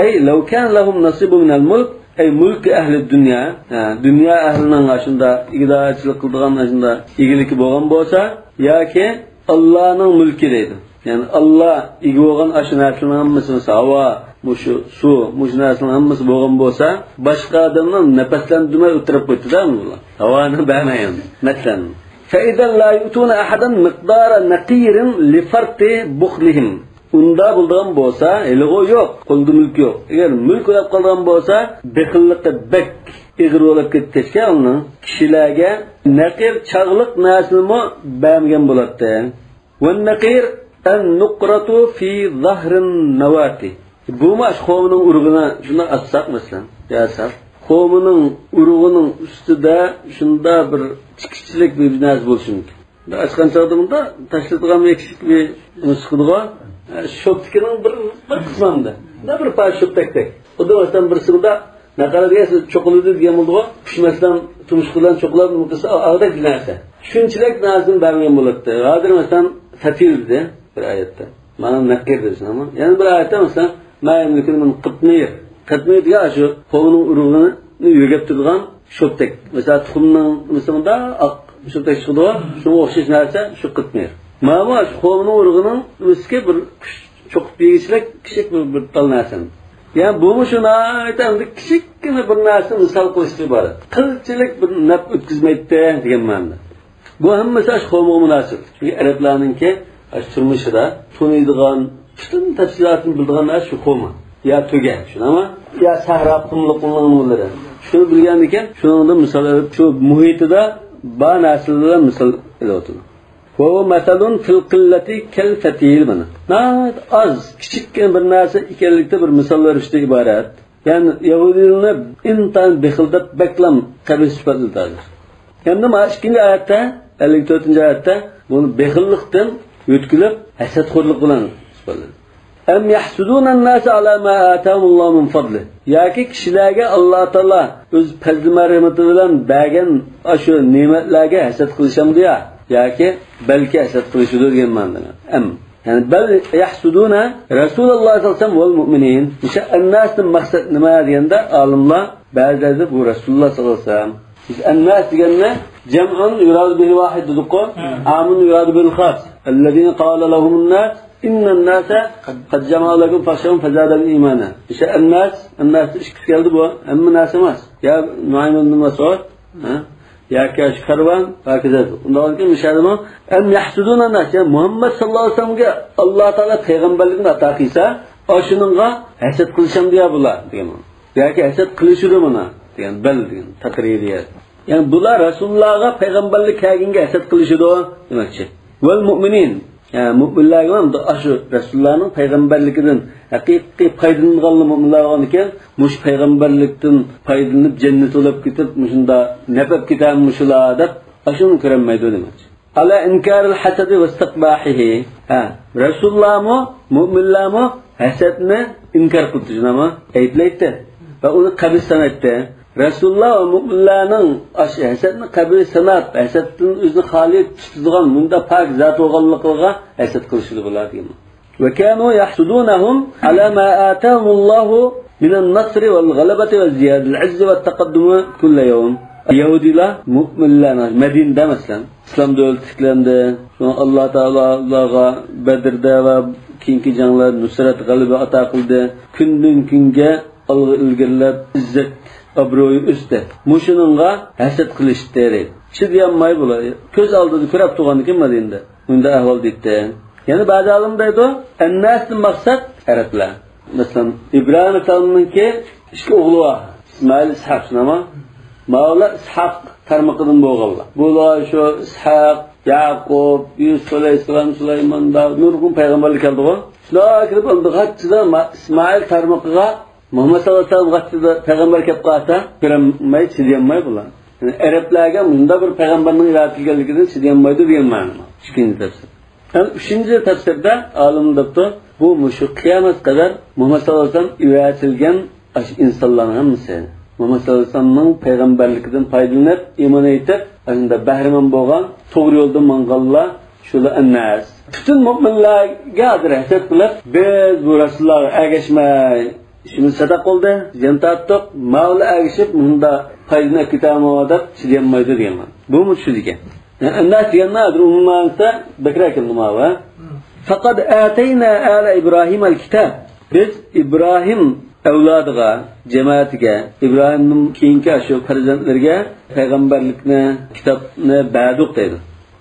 أي لو كان لهم نصيب من الملك، أي ملك أهل الدنيا، ھە، دۇنيا ئەھلىنىڭ ئاشۇنداق ئىگىدارچىلىق قىلىدىغان، ئاشۇنداق ئىگىلىكى بولغان بولسا، ياكى ئاللانىڭ مۈلكى دەيدۇ. يەنى ئاللا ئىگە بولغان ئاشۇ نەرسىلەرنىڭ ھەممىسى، مەسىلەن، ھاۋا، مۇشۇ سۇ، مۇشۇ نەرسىلەرنىڭ ھەممىسى بولغان بولسا، باشقا ئادەمنى نەپەسلەندۈرمەي ئۆلتۈرۈپ قويىدۇ-دە بۇلار. ھاۋانى بەرمەي ئەمدى. مەسىلەن، فإذا لا يؤتون أحدا مقدار نقير لفرط بخلهم. ئۇنداق بولىدىغان بولسا، ھېلىغۇ يوق، قولىدا مۈلكى يوق. ئەگەر مۈلكى بولۇپ قالىدىغان بولسا، بېخىللىقى بەك ئېغىر بولۇپ كەتكەچكە ئۇنىڭ كىشىلەرگە نەقىر چاغلىق نەرسىنىمۇ بەرمىگەن بولاتتى. والنقير النقرة في ظهر النواة. بۇمۇ ئاشۇ خورمىنىڭ ئۇرۇقىنى شۇنداق ئاچساق، مەسىلەن، ياساق، خورمىنىڭ ئۇرۇقىنىڭ ئۈستىدە شۇنداق بىر تىكىشچىلىك بىر نەرسە بولۇشى مۇمكىن. ئاچقان چاغدا مۇنداق تاشلىتىدىغان بىر كىچىك بىر نۇسخىدىغۇ، شوپتىكىنىڭ بىر، بىر قىسمى ئەمدى. مۇنداق بىر پارچە شوپتەكتەك. خۇددى مەسىلەن، بىرسى مۇنداق نەقەر دېگەن سۆز چوقۇلىدى دېگەن بولىدىغۇ. قۇش مەسىلەن، تۇمشۇقى بىلەن چوقۇلاپ، ئاغدەك بىر نەرسە. شۇنچىلىك نەرسىنى بەرمىگەن بولاتتى. ھازىر مەسىلەن، فەتىل دېدى بىر ئايەتتە. مانا نەقىر دېسىڭىزمۇ. يەنە بىر ئايەتتە مەسىلەن، ما يملكون من قطمير. قىتمىر دېگەن شۇ خورمىنىڭ ئۇرۇغىنى يۆگەپ تۇرىدىغان شوپتەك. مەسىلەن، تۇخۇمنىڭ مۇنداق ئاق شوپتەك چىقىدىغۇ، شۇنىڭغا ئوخشاش نەرسە شۇ قىتمىر. ماۋۇ شۇ خورمىنىڭ ئۇرۇغىنىڭ ئۈستىگە بىر قۇش چوقۇپ يېگۈچىلىك كىچىك بىر، بىر تال نەرسە. يەنى بۇمۇ شۇ ناھايىتى ئەمدى كىچىككىنە بىر نەرسىنى مىسال قىلىشتىن ئىبارەت. قىلچىلىك بىر نەپ ئۆتكۈزمەيتتى دېگەن مەنىدە. بۇ ھەممىسى ئاشۇ خورمىغا مۇناسىپ. چۈنكى ئەرەبلەرنىڭكى ئاشۇ تۇرمۇشىدا تونۇيدىغان، پۈتۈن تەپسىلاتىنى بىلىدىغان نەرسە شۇ خورما. يا تۆگە، شۇنداقمۇ؟ يا سەھرا، قۇملۇقنىڭ نېمىلىرى. شۇنى بىلگەندىكىن، شۇنىڭدىن مىسال ئېلىپ، شۇ مۇھىتىدا بار نەرسىلەر بىلەن مىسال ئېلىۋاتىدۇ. وهو مثل في القلة كالفتيل، مانا. ناھايىتى ئاز، كىچىككىنە بىر نەرسە ئىكەنلىكتە بىر مىسال بېرىشتىن ئىبارەت. يەنى يەھۇدىيلارنى ئىنتايىن بېخىل دەپ بەكلا قەبىھ سۈپەتلىدى ھازىر. يەنە مانا ئىككىنچى ئايەتتە، ئەللىك تۆتىنچى ئايەتتە بۇنى بېخىللىقتىن يۆتكىلىپ، ھەسەتخورلۇق بىلەن سۈپەتلىدى. أم يحسدون الناس على ما آتاهم الله من فضله. ياكى كىشىلەرگە ئاللا تائالا ئۆز پەزلى مەرھىمىتى بىلەن بەرگەن ئاشۇ نېمەتلەرگە ھەسەت قىلىشامدۇ يا؟ ياكى بەلكى ھەسەت قىلىشىدۇ دېگەن مەنىدە. ئەم. يەنى بل يحسدون رسول الله صلى الله عليه وسلم والمؤمنين. مۇشۇ ئەنناستىن مەقسەت نېمە دېگەندە، ئالىملار بەزىلەردە بۇ رەسۇلۇللا ساللاللاھۇ ئەلەيھى ۋەسەللەم. بىز ئەنناس دېگەننى جەمئۇن يۇرادۇ بىھىل ۋاھىد دېدۇققۇ. ئامۇن يۇرادۇ بىھىل خاس. الذين قال لهم الناس إن الناس قد جمعوا لكم فاخشوهم فزادهم إيمانا. مۇشۇ ئەنناس، ئەنناستا ئىككىسى كەلدى بۇ. ھەممە نەرسە ئەمەس. يا نۇئەيم ئىبن مەسئۇد، ھە؟ ياكى شۇ كارۋان، ھاكازا. ئۇنداق بولغاندىكىن مۇشۇ يەردىمۇ، أم يحسدون الناس، يا مۇھەممەد ساللاللاھۇ ئەلەيھى ۋەسەللەمگە ئاللا تائالا پەيغەمبەرلىكنى ئاتا قىلسا، ئاشۇنىڭغا ھەسەت قىلىشامدۇ يا بۇلار دېگەن. ياكى ھەسەت قىلىشىدۇ مانا دېگەن، بەل دېگەن، تەقرىرىيە. يەنى بۇلار رەسۇلۇللاغا پەيغەمبەرلىك كەلگەنگە ھەسەت قىلىشىدۇ دېمەكچى. ۋەل مۇئمىنىن. يەنى مۇئمىنلەرگە ھەم ئاشۇ رەسۇلۇللانىڭ پەيغەمبەرلىكىدىن ھەقىقىي پايدىلانغانلا مۇئمىنلار بولغاندىكىن، مۇشۇ پەيغەمبەرلىكتىن پايدىلىنىپ جەننەت بولۇپ كېتىپ، مۇشۇنداق نەپ ئېلىپ كېتەرمۇ مۇشۇلار دەپ، ئاشۇنى كۆرەلمەيدۇ دېمەكچى. على إنكار الحسد واستقباحه. ھە، رەسۇلۇللامۇ، مۇئمىنلارمۇ ھەسەتنى ئىنكار قىلىدۇ، شۇنداقمۇ؟ ئەيىبلەيتتى ۋە ئۇنى قەبىھ سانايتتى. رەسۇلۇللا ۋە مۇئمىنلارنىڭ ئاشۇ ھەسەتنى قەبىھ ساناپ، ھەسەتتىن ئۆزىنى خالىي تۇتىدىغان مۇنداق پاك زات بولغانلىقىغا ھەسەت قىلىشىدۇ بۇلار دېگەن. وكانوا يحسدونهم على ما آتاهم الله من النصر والغلبة والزيادة العز والتقدم كل يوم. يەھۇدىيلار مۇئمىنلارنى، مەدىنىدە مەسىلەن، ئىسلام دۆلىتى تىكلەندى. شۇڭا ئاللا تائالا ئۇلارغا بەدىردە ۋە كېيىنكى جەڭلەردە نۇسرەت، غەلىبە ئاتا قىلدى. كۈندىن كۈنگە ئالغا ئىلگىرىلەپ، ئىززەت، ئابرۇيى ئۆستى. مۇشۇنىڭغا ھەسەت قىلىشتى دەيدۇ. چىدىيالماي بۇلار. كۆز ئالدىدا كۆرۈپ تۇرغاندىكىن مەدىنىدە مۇنداق ئەھۋال دەيتتى. يەنە بەزى ئالىم دەيدۇ، ئەنناستىن مەقسەت ئەرەبلەر. مەسىلەن، ئىبراھىم ئەلەيھىسسالامنىڭكى ئىككى ئوغلى بار. ئىسمائىل، ئىسھاق، شۇنداقمۇ؟ ماۋۇلار ئىسھاق تارمىقىدىن بولغانلار. بۇلار شۇ ئىسھاق، يەقۇب، يۈسۈپ ئەلەيھىسسالام، سۇلايمان، داۋۇت، نۇرغۇن پەيغەمبەرلەر كەلدىغۇ. شۇلار كىرىپ ئالدىغاچچىدا ما-، ئىسمائىل تارمىقىغا مۇھەممەد ساللاللاھۇ ئەلەيھى ۋەسەللەم ۋاقتىدا پەيغەمبەر كەپ قالسا، كۆرەلمەي، چىدىيالماي بۇلار. يەنى ئەرەبلەرگە مۇنداق بىر پەيغەمبەرنىڭ ئىرادە قىلغانلىقىدىن چىدىيالمايدۇ دېگەن مەنىدە. ئىككىنچى تەپسىر. يەنى ئۈچىنچى تەپسىردە ئالىم دەپتۇ، بۇ مۇشۇ قىيامەت قەدەر مۇھەممەد ساللاللاھۇ ئەلەيھى ۋەسەللەم ئەۋەتىلگەن ئاشۇ ئىنسانلارنىڭ ھەممىسى، مۇھەممەد ساللاللاھۇ ئەلەيھى ۋەسەللەمنىڭ پەيغەمبەرلىكىدىن پايدىلىنىپ، ئىمان ئېيتىپ، ئاشۇنداق بەھرىمەن بولغان، توغرا يولدا ماڭغانلار شۇلار ئەنناس. پۈتۈن مۆمىنلەرگە ھازىر ھەسەت قىلىپ، بىز بۇ رەسۇللارغا ئەگەشمەي، ئىشىمىز چاتاق بولدى، زىيان تارتتۇق، ماۋۇلار ئەگىشىپ، مۇندا پايدىنى ئەپ كېتەرمۇ دەپ چىدىيالمايدۇ دېگەن مانا. بۇمۇ چۈشىدىكەن. ئەنناس دېگەننى ھازىر ئومۇمىي مەنىسىدە بەكرەك كەلدى ماۋۇ. فقد آتينا آل إبراهيم الكتاب. بىز ئىبراھىم ئەۋلادىغا، جەمەتىگە، ئىبراھىمدىن كېيىنكى شۇ پەرزەنتلىرىگە پەيغەمبەرلىكنى، كىتابنى بەردۇق دەيدۇ.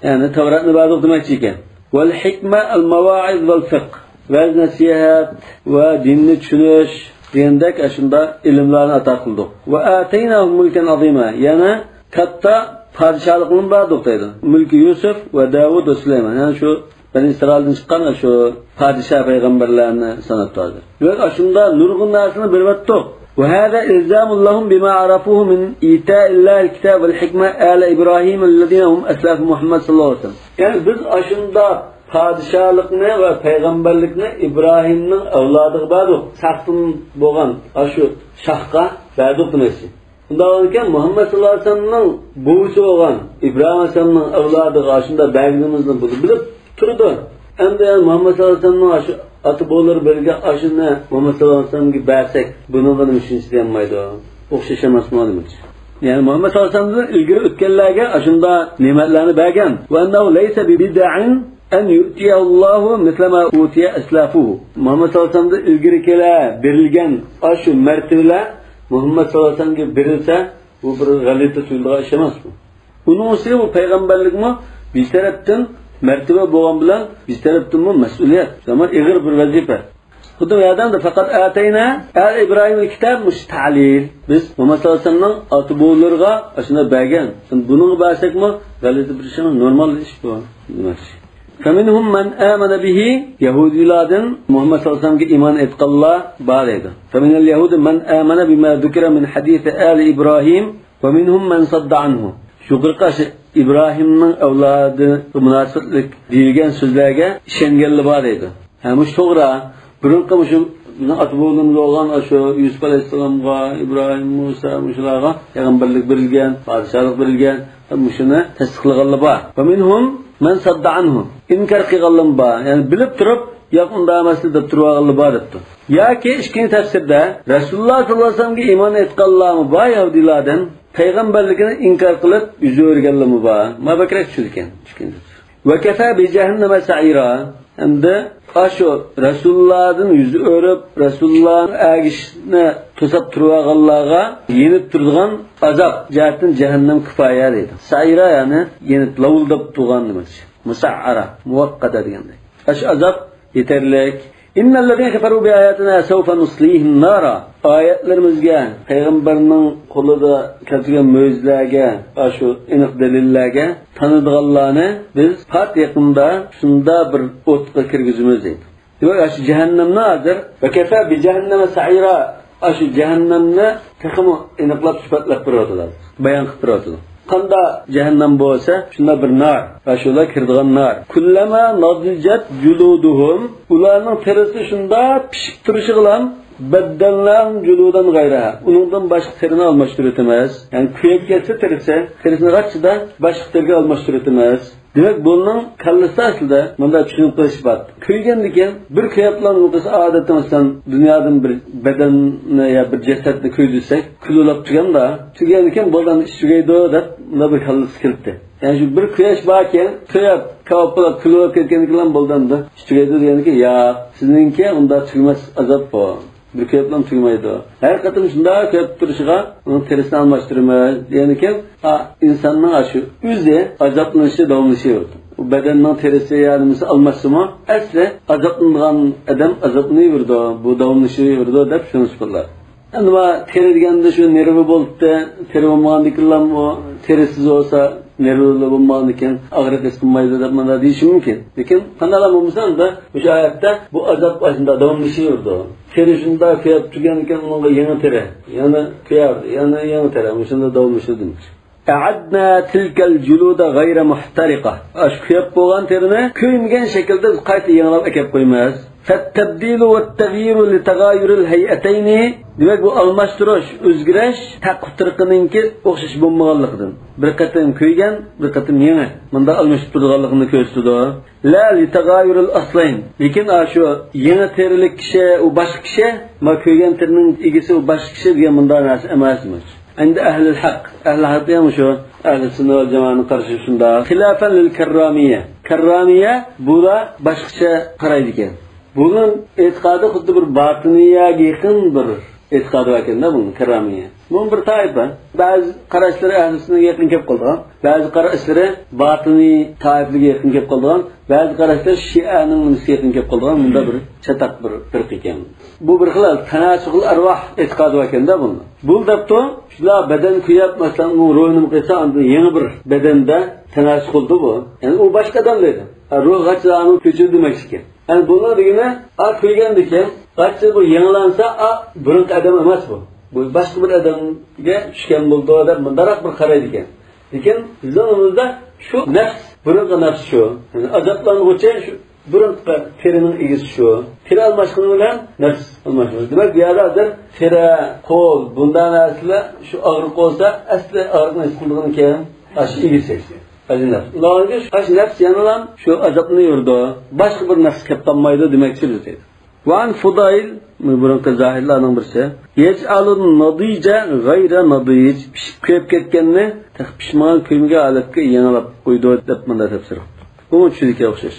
يەنى تەۋراتنى بەردۇق دېمەكچى ئىكەن. والحكمة المواعظ والفقه. ۋەز نەسىھەت ۋە دىننى چۈشىنىش دېگەندەك ئاشۇنداق ئىلىملارنى ئاتا قىلدۇق. وآتيناهم ملكا عظيما. يەنى كاتتا پادىشاھلىقنى بەردۇق دەيدۇ. مۈلكى يۈسۈف ۋە داۋۇد ۋە سۇلايمان. يەنى شۇ بەنى ئىسرائىلدىن چىققان شۇ پادىشاھ پەيغەمبەرلەرنى ساناپتۇ ھازىر. دېمەك، ئاشۇنداق نۇرغۇن نەرسىنى بېرىۋەتتۇق. وهذا إلزام لهم بما عرفوه من إيتاء الله الكتاب والحكمة آل إبراهيم الذين هم أسلاف محمد صلى الله عليه وسلم. يەنى بىز ئاشۇنداق پادىشاھلىقنى ۋە پەيغەمبەرلىكنى ئىبراھىمنىڭ ئەۋلادىغا بەردۇق. ساختىن بولغان ئاشۇ شاھقا بەردۇق دېمەكچى. ئۇنداق بولغانىكەن، مۇھەممەد ساللاللاھۇ ئەلەيھى ۋەسەللەمنىڭ بوۋىسى بولغان ئىبراھىم ئەلەيھىسسالامنىڭ ئەۋلادىغا ئاشۇنداق بەرگىنىمىزنى بۇ بىلىپ تۇرىدۇ. ئەمدى يەنە مۇھەممەد ساللاللاھۇ ئەلەيھى ۋەسەللەمنىڭ ئاشۇ ئاتا-بوۋىلىرى بېرىلگەن ئاشۇنى مۇھەممەد ساللاللاھۇ ئەلەيھى ۋەسەللەمگە بەرسەك، بۇنىڭغا نېمە شۇنچە دېيەلمەيدۇ؟ ئوخشاش ئەمەسمۇ دېمەكچى. يەنى مۇھەممەد ساللاللاھۇ ئەلەيھى ۋەسەللەمدىن ئىلگىرى ئۆتكەنلەرگە ئاشۇنداق نېمەتلەرنى بەرگەن. وأنه ليس ببدع أن يؤتيه الله مثل ما أوتي أسلافه. مۇھەممەد ساللاللاھۇ ئەلەيھى ۋەسەللەمدىن ئىلگىرىكىلەر بېرىلگەن ئاشۇ مەرتىۋىلەر مۇھەممەد ساللاللاھۇ ئەلەيھى ۋەسەللەمگە بېرىلسە، بۇ بىر غەلىتە تۇيۇلىدىغان ئىش ئەمەسمۇ؟ ئۇنىڭ ئۈستىگە بۇ پەيغەمبەرلىكمۇ بىر تەرەپتىن مەرتىۋە بولغان بىلەن، بىر تەرەپتىنمۇ مەسئۇلىيەت، زامان ئېغىر بىر ۋەزىپە. خۇددى بۇ يەردە فقد آتينا آل إبراهيم الكتاب، مۇشۇ تەلىل. بىز مۇھەممەد ساللاللاھۇ ئەلەيھى ۋەسەللەمنىڭ ئاتا-بوۋىلىرىغا ئاشۇنداق بەرگەن. بۇنىڭغا بەرسەكمۇ غەلىتە بىر ئىش ئەمەس، نورمال ئىش بۇ دېمەكچى. فمنهم من آمن به، يەھۇدىيلاردىن مۇھەممەد ساللاللاھۇ ئەلەيھى ۋەسەللەمگە ئىمان ئېيتقانلار بار ئىدى. فمن اليهود من آمن بما ذكر من حديث آل إبراهيم ومنهم من صد عنه. يۇقىرىقى ئاشۇ ئىبراھىمنىڭ ئەۋلادىغا مۇناسىۋەتلىك دېيىلگەن سۆزلەرگە ئىشەنگەنلەر بار ئىدى. ھە، مۇشۇ توغرا. بۇرۇنقى مۇشۇ بىزنىڭ ئاتا-بوۋىلىرىمىز بولغان ئاشۇ يۈسۈپ ئەلەيھىسسالامغا، ئىبراھىم، مۇسا، مۇشۇلارغا پەيغەمبەرلىك بېرىلگەن، پادىشاھلىق بېرىلگەن، مۇشۇنى تەستىقلىغانلار بار. ومنهم من صد عنه. ئىنكار قىلغانلار بار. يەنى بىلىپ تۇرۇپ، ياق، ئۇنداق ئەمەس دەپ تۇرۇۋالغانلار بار دەپتۇ. ياكى ئىككىنچى تەپسىردە، رەسۇلۇللا ساللاللاھۇ ئەلەيھى ۋەسەللەمگە ئىمان ئېيتقانلارمۇ بار يەھۇدىيلاردىن، پەيغەمبەرلىكىنى ئىنكار قىلىپ يۈز ئۆرۈگەنلىرىمۇ بار. مانا بەكرەك چۈشىدىكەن. ئىككىنچى تەپسىر. وكفى بجهنم سعيرا. ئەمدى ئاشۇ رەسۇلۇللادىن يۈز ئۆرۈپ، رەسۇلۇللانىڭ ئەگىشىشىنى توساپ تۇرۇۋالغانلارغا يېنىپ تۇرىدىغان ئازاب جەھەتتىن جەھەننەم كۇپايە دەيدۇ. سەئىرا، يەنى يېنىپ لاۋۇلداپ تۇرغان دېمەكچى. مۇسەئەرە، مۇۋەققەتە دېگەندەك. ئاشۇ ئازاب يېتەرلىك. إن الذين كفروا بآياتنا سوف نصليهم نارا. ئايەتلىرىمىزگە، پەيغەمبەرنىڭ قولىدا كەلتۈرگەن مۆجىزىلەرگە، ئاشۇ ئېنىق دەلىللەرگە تانىدىغانلارنى بىز پات يېقىندا شۇنداق بىر ئوتقا كىرگۈزىمىز دەيدۇ. دېمەك، ئاشۇ جەھەننەمنى ھازىر، وكفى بجهنم سعيرا، ئاشۇ جەھەننەمنى تېخىمۇ ئېنىقلاپ سۈپەتلەپ بېرىۋاتىدۇ، بايان قىلىپ بېرىۋاتىدۇ. قانداق جەھەننەم بولسا، شۇنداق بىر نار، ئاشۇلار كىرىدىغان نار. كلما نضجت جلودهم، ئۇلارنىڭ تېرىسى شۇنداق پىشىپ تۇرۇشىغىلا بدلناهم جلودا غيرها، ئۇنىڭدىن باشقا تېرىنى ئالماشتۇرۇۋېتىمىز. يەنى كۆيۈپ كەتسە تېرىسى، تېرىسىنى غاچچىدا باشقا تېرىگە ئالماشتۇرۇۋېتىمىز. دېمەك، بۇنىڭ كاللىسى ئەسلىدە مۇنداق چۈشىنىپ قېلىش بار. كۆيگەندىن كېيىن بىر كۆيۈپلا، مۇقىسى ئادەتتە مەسىلەن دۇنيادىن بىر بەدەننى يا بىر جەسەتنى كۆيدۈرسەك، كۈلىلەپ تۇرغاندا، تۈگىگەندىن كېيىن بولدى، ئەمدى ئىش تۈگەيدۇ دەپ مۇنداق بىر كاللىسى كېلىپتۇ. يەنى شۇ بىر كۆيۈش باركەن، كۆيۈپ، كاۋاپ بولۇپ، كۈلۈلۈپ كەتكەندىن كېيىن بولدى، ئەمدى ئىش تۈگەيدۇ دېگەندىن كېيىن، ياق، سىزنىڭكى ئۇنداق تۈگىمەس ئازاب بۇ. بىر كۆيۈپلا تۈگىمەيدۇ. ھەر قېتىم شۇنداق كۆيۈپ تۇرۇشىغا ئۇنىڭ تېرىسىنى ئالماشتۇرىمىز دېگەندىن كېيىن، ئا، ئىنساننىڭ ئاشۇ ئۆزى ئازابلىنىشى داۋاملىشىۋېرىدۇ. ئۇ بەدەننىڭ تېرىسى يا نېمىسى ئالماشسىمۇ، ئەسلى ئازابلىنىدىغان ئادەم ئازابلىنىۋېرىدۇ، بۇ داۋاملىشىۋېرىدۇ دەپ شۇنى سۈپەتلەر. ئەمما تېرە دېگەندە شۇ نېرۋا بولۇپتۇ، تېرە بولمىغاندىكىنلارمۇ، تېرىسىز بولسا، نېرۋىلىرى بولمىغاندىكىن ئاغرىق ھېس قىلمايدۇ دەپ مانا دېيىشى مۇمكىن. لېكىن قانداقلا بولمىسۇن، ئەمدى مۇشۇ ئايەتتە بۇ ئازاب ئاشۇنداق داۋاملىشىۋېرىدۇ. تېرە شۇنداق كۆيۈپ تۈگەنكەن، ئۇنىڭغا يېڭى تېرە، يەنە كۆيەر، يەنە يېڭى تېرە، مۇشۇنداق داۋاملىشىدۇ دېمەكچى. أعدنا تلك الجلود غير محترقة. ئاشۇ كۆيۈپ بولغان تېرىنى كۆيمىگەن شەكىلدە قايتا يېڭىلاپ ئەكەپ قويىمىز. فالتبديل والتغيير لتغاير الهيئتين. دېمەك، بۇ ئالماشتۇرۇش، ئۆزگىرىش تەقۋى تۇرقىنىڭكى ئوخشاش بولمىغانلىقىدىن. بىر قېتىم كۆيگەن، بىر قېتىم يېڭى. مۇنداق ئالمىشىپ تۇرىدىغانلىقىنى كۆرسىتىدۇ. لا لتغاير الأصلين. لېكىن ئاشۇ يېڭى تېرىلىك كىشى، ئۇ باشقا كىشى، ما كۆيگەن تېرىنىڭ ئىگىسى ئۇ باشقا كىشى دېگەن مۇنداق نەرسە ئەمەس. عند أهل الحق. ئەھلى ھەق دېگەن مۇشۇ ئەھلى سۈننە ۋەل جامائەتنىڭ قارىشى شۇنداق. خلافا للكرامية. كاررامىيە، بۇلار باشقىچە قارايدىكەن. بۇنىڭ ئېتىقادى خۇددى بىر باتىنىيەگە يېقىن بىر ئېتىقادى باركەن-دە بۇنىڭ، كاررامىيە. بۇ بىر تائىپە. بەزى قاراشلىرى ئەھلى سۈننەگە يېقىن كېلىپ قالىدىغان، بەزى قاراشلىرى باتىنىي تائىپىلىككە يېقىن كېلىپ قالىدىغان، بەزى قاراشلىرى شىئەنىڭ نېمىسىگە يېقىن كېلىپ قالىدىغان، مۇنداق بىر چاتاق بىر پىرقە ئىكەن. بۇ بىر خىل تەناسۇخۇل ئەرۋاھ ئېتىقادى بار ئىكەن-دە بۇنىڭ. بۇ دەپتۇ، شۇلار بەدەن كۆيۈپ، مەسىلەن، ئۇنىڭ روھىنى قىلسا، ئاندىن يېڭى بىر بەدەندە تەناسۇخ بولىدۇ بۇ. يەنى ئۇ باشقا ئادەم دەيدۇ. ھە، روھ قاچىلارنى كۆچۈردى دېمەكچىكەن. يەنى بۇنىڭ دېگىنى، ئا، كۆيگەندىكىن، قاچا بۇ يېڭىلانسا، ئا، بۇرۇنقى ئادەم ئەمەس بۇ. بۇ باشقا بىر ئادەمگە چۈشكەن بولىدۇ دەپ مۇنداقراق بىر قارايدىكەن. لېكىن بىزنىڭ ئۆزىمىزدە شۇ نەپس، بۇرۇنقى نەپس شۇ. يەنى ئازابلانغۇچى شۇ بۇرۇنقى تېرىنىڭ ئىگىسى شۇ. تېرە ئالماشقىنى بىلەن نەپس ئالماشمايدۇ. دېمەك، بۇ يەردە ھازىر تېرە، قول، بۇنداق نەرسىلەر شۇ ئاغرىق بولسا، ئەسلى ئاغرىقنى ھېس قىلىدىغىنى كىم؟ ئاشۇ ئىگىسى. ئەزىز نەپس. ئۇلارغا ئاشۇ نەپس يەنىلا شۇ ئازابنى يورۇيدۇ. باشقا بىر نەپس كەپ قالمايدۇ دېمەكچى بىز دەيدۇ. ۋەئەن فۇدايل، بۇرۇنقى زاھىدلارنىڭ بىرسى، يەجئەلۇن نەدىجە غەيرە نەدىج، پىشىپ كۆيۈپ كەتكەننى تېخى پىشمىغان كۆيمىگەن ھالەتكە يېڭىلاپ قويىدۇ دەپ مۇنداق تەپسىر قىلىپتۇ. بۇمۇ چۈشىدىكىگە ئوخشاش.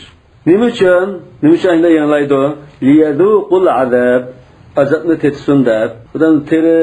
نېمە ئۈچۈن؟ نېمە ئۈچۈن ئاينىدا يېڭىلايدۇ؟ لىيەزۇقۇل ئازاب. ئازابنى تېتىسۇن دەپ. خۇدام تېرە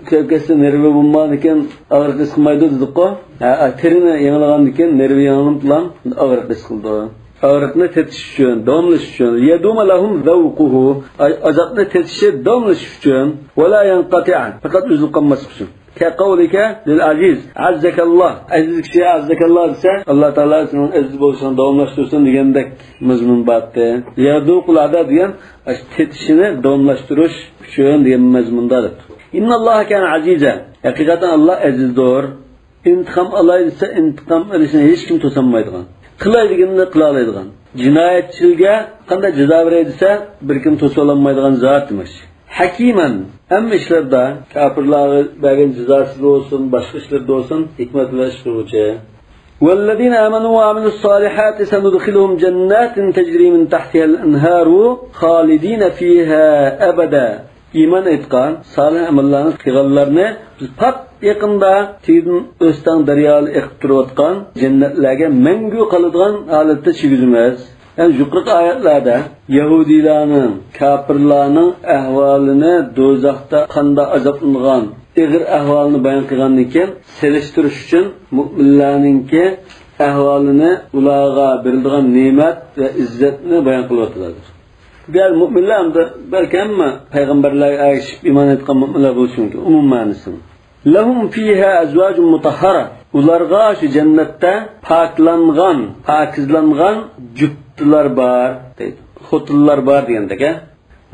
كۆيۈپ كەتسە نېرۋا بولمىغاندىكىن ئاغرىق ھېس قىلمايدۇ دېدۇققۇ. ھە، تېرىنى يېڭىلىغاندىكىن نېرۋا يېڭىلىنىپلا ئاغرىق ھېس قىلىدۇ. ئاغرىقنى تېتىش ئۈچۈن، داۋاملىشىش ئۈچۈن. لىيەدۇمە لەھۇم زەۋقۇھۇ. ئاي-، ئازابنى تېتىشى داۋاملىشىش ئۈچۈن. ۋە لا يەنقەتىئ. پەقەت ئۈزۈلۈپ قالماسلىق ئۈچۈن. كەقەۋلىكە لىل ئەزىز، ئەززەكەللا. ئەزىز كىشى ئەززەكەللا دېسە، ئاللا تائالا سېنىڭ ئەزىز بولۇشۇڭنى داۋاملاشتۇرسۇن دېگەندەك مەزمۇن بارتى. لىيەزۇقۇل ئازاب دېگەن، ئاشۇ تېتىشىنى داۋاملاشتۇرۇش ئۈچۈن دېگەن مەزمۇندا دەپتۇ. ئىنناللاھە كانە ئەزىزە. ھەقىقەتەن ئاللا ئەزىزدۇر. ئىنتىقام ئالاي دېسە، ئىنتىقام ئېلىشنى ھېچكىم توسالمايدىغان. قىلاي دېگىنىنى قىلالايدىغان. جىنايەتچىلەرگە قانداق جازا بېرەي دېسە، بىر كىم توسالالمايدىغان زات دېمەكچى. ھەكىمەن، ھەممە ئىشلاردا كاپىرلارغا بەرگەن جازاسىدا بولسۇن، باشقا ئىشلاردا بولسۇن، ھېكمەت بىلەن ئىش قىلغۇچى. والذين آمنوا وعملوا الصالحات سندخلهم جنات تجري من تحتها الأنهار خالدين فيها أبدا. ئىمان ئېيتقان، سالىھ ئەمەللەرنى قىلغانلارنى بىز پات يېقىندا تېگىدىن ئۆستەڭ دەريالىرى ئېقىپ تۇرۇۋاتقان جەننەتلەرگە مەڭگۈ قالىدىغان ھالەتتە چىگۈزىمىز. يەنى يۇقىرىقى ئايەتلەردە يەھۇدىيلارنىڭ، كاپىرلارنىڭ ئەھۋالىنى، دوزاختا قانداق ئازابلانغان، ئېغىر ئەھۋالىنى بايان قىلغاندىن كېيىن، سېلىشتۇرۇش ئۈچۈن مۆمىنلەرنىڭكى ئەھۋالىنى، ئۇلارغا بېرىلىدىغان نېمەت ۋە ئىززەتنى بايان قىلىۋاتىدۇ. بۇ يەردە مۆمىنلەر ئەمدى بەلكى ھەممە پەيغەمبەرلەرگە ئەگىشىپ ئىمان ئېيتقان مۆمىنلەر بولۇشى مۇمكىن، ئومۇم مەنىسى. لەھۇم فىھا ئەزۋاجۇن مۇتەھھەرە. ئۇلارغا شۇ جەننەتتە پاكلانغان، پاكىزلانغان جۈپتىلەر بار، دەيدۇ. خوتۇنلار بار دېگەندەك، ھە؟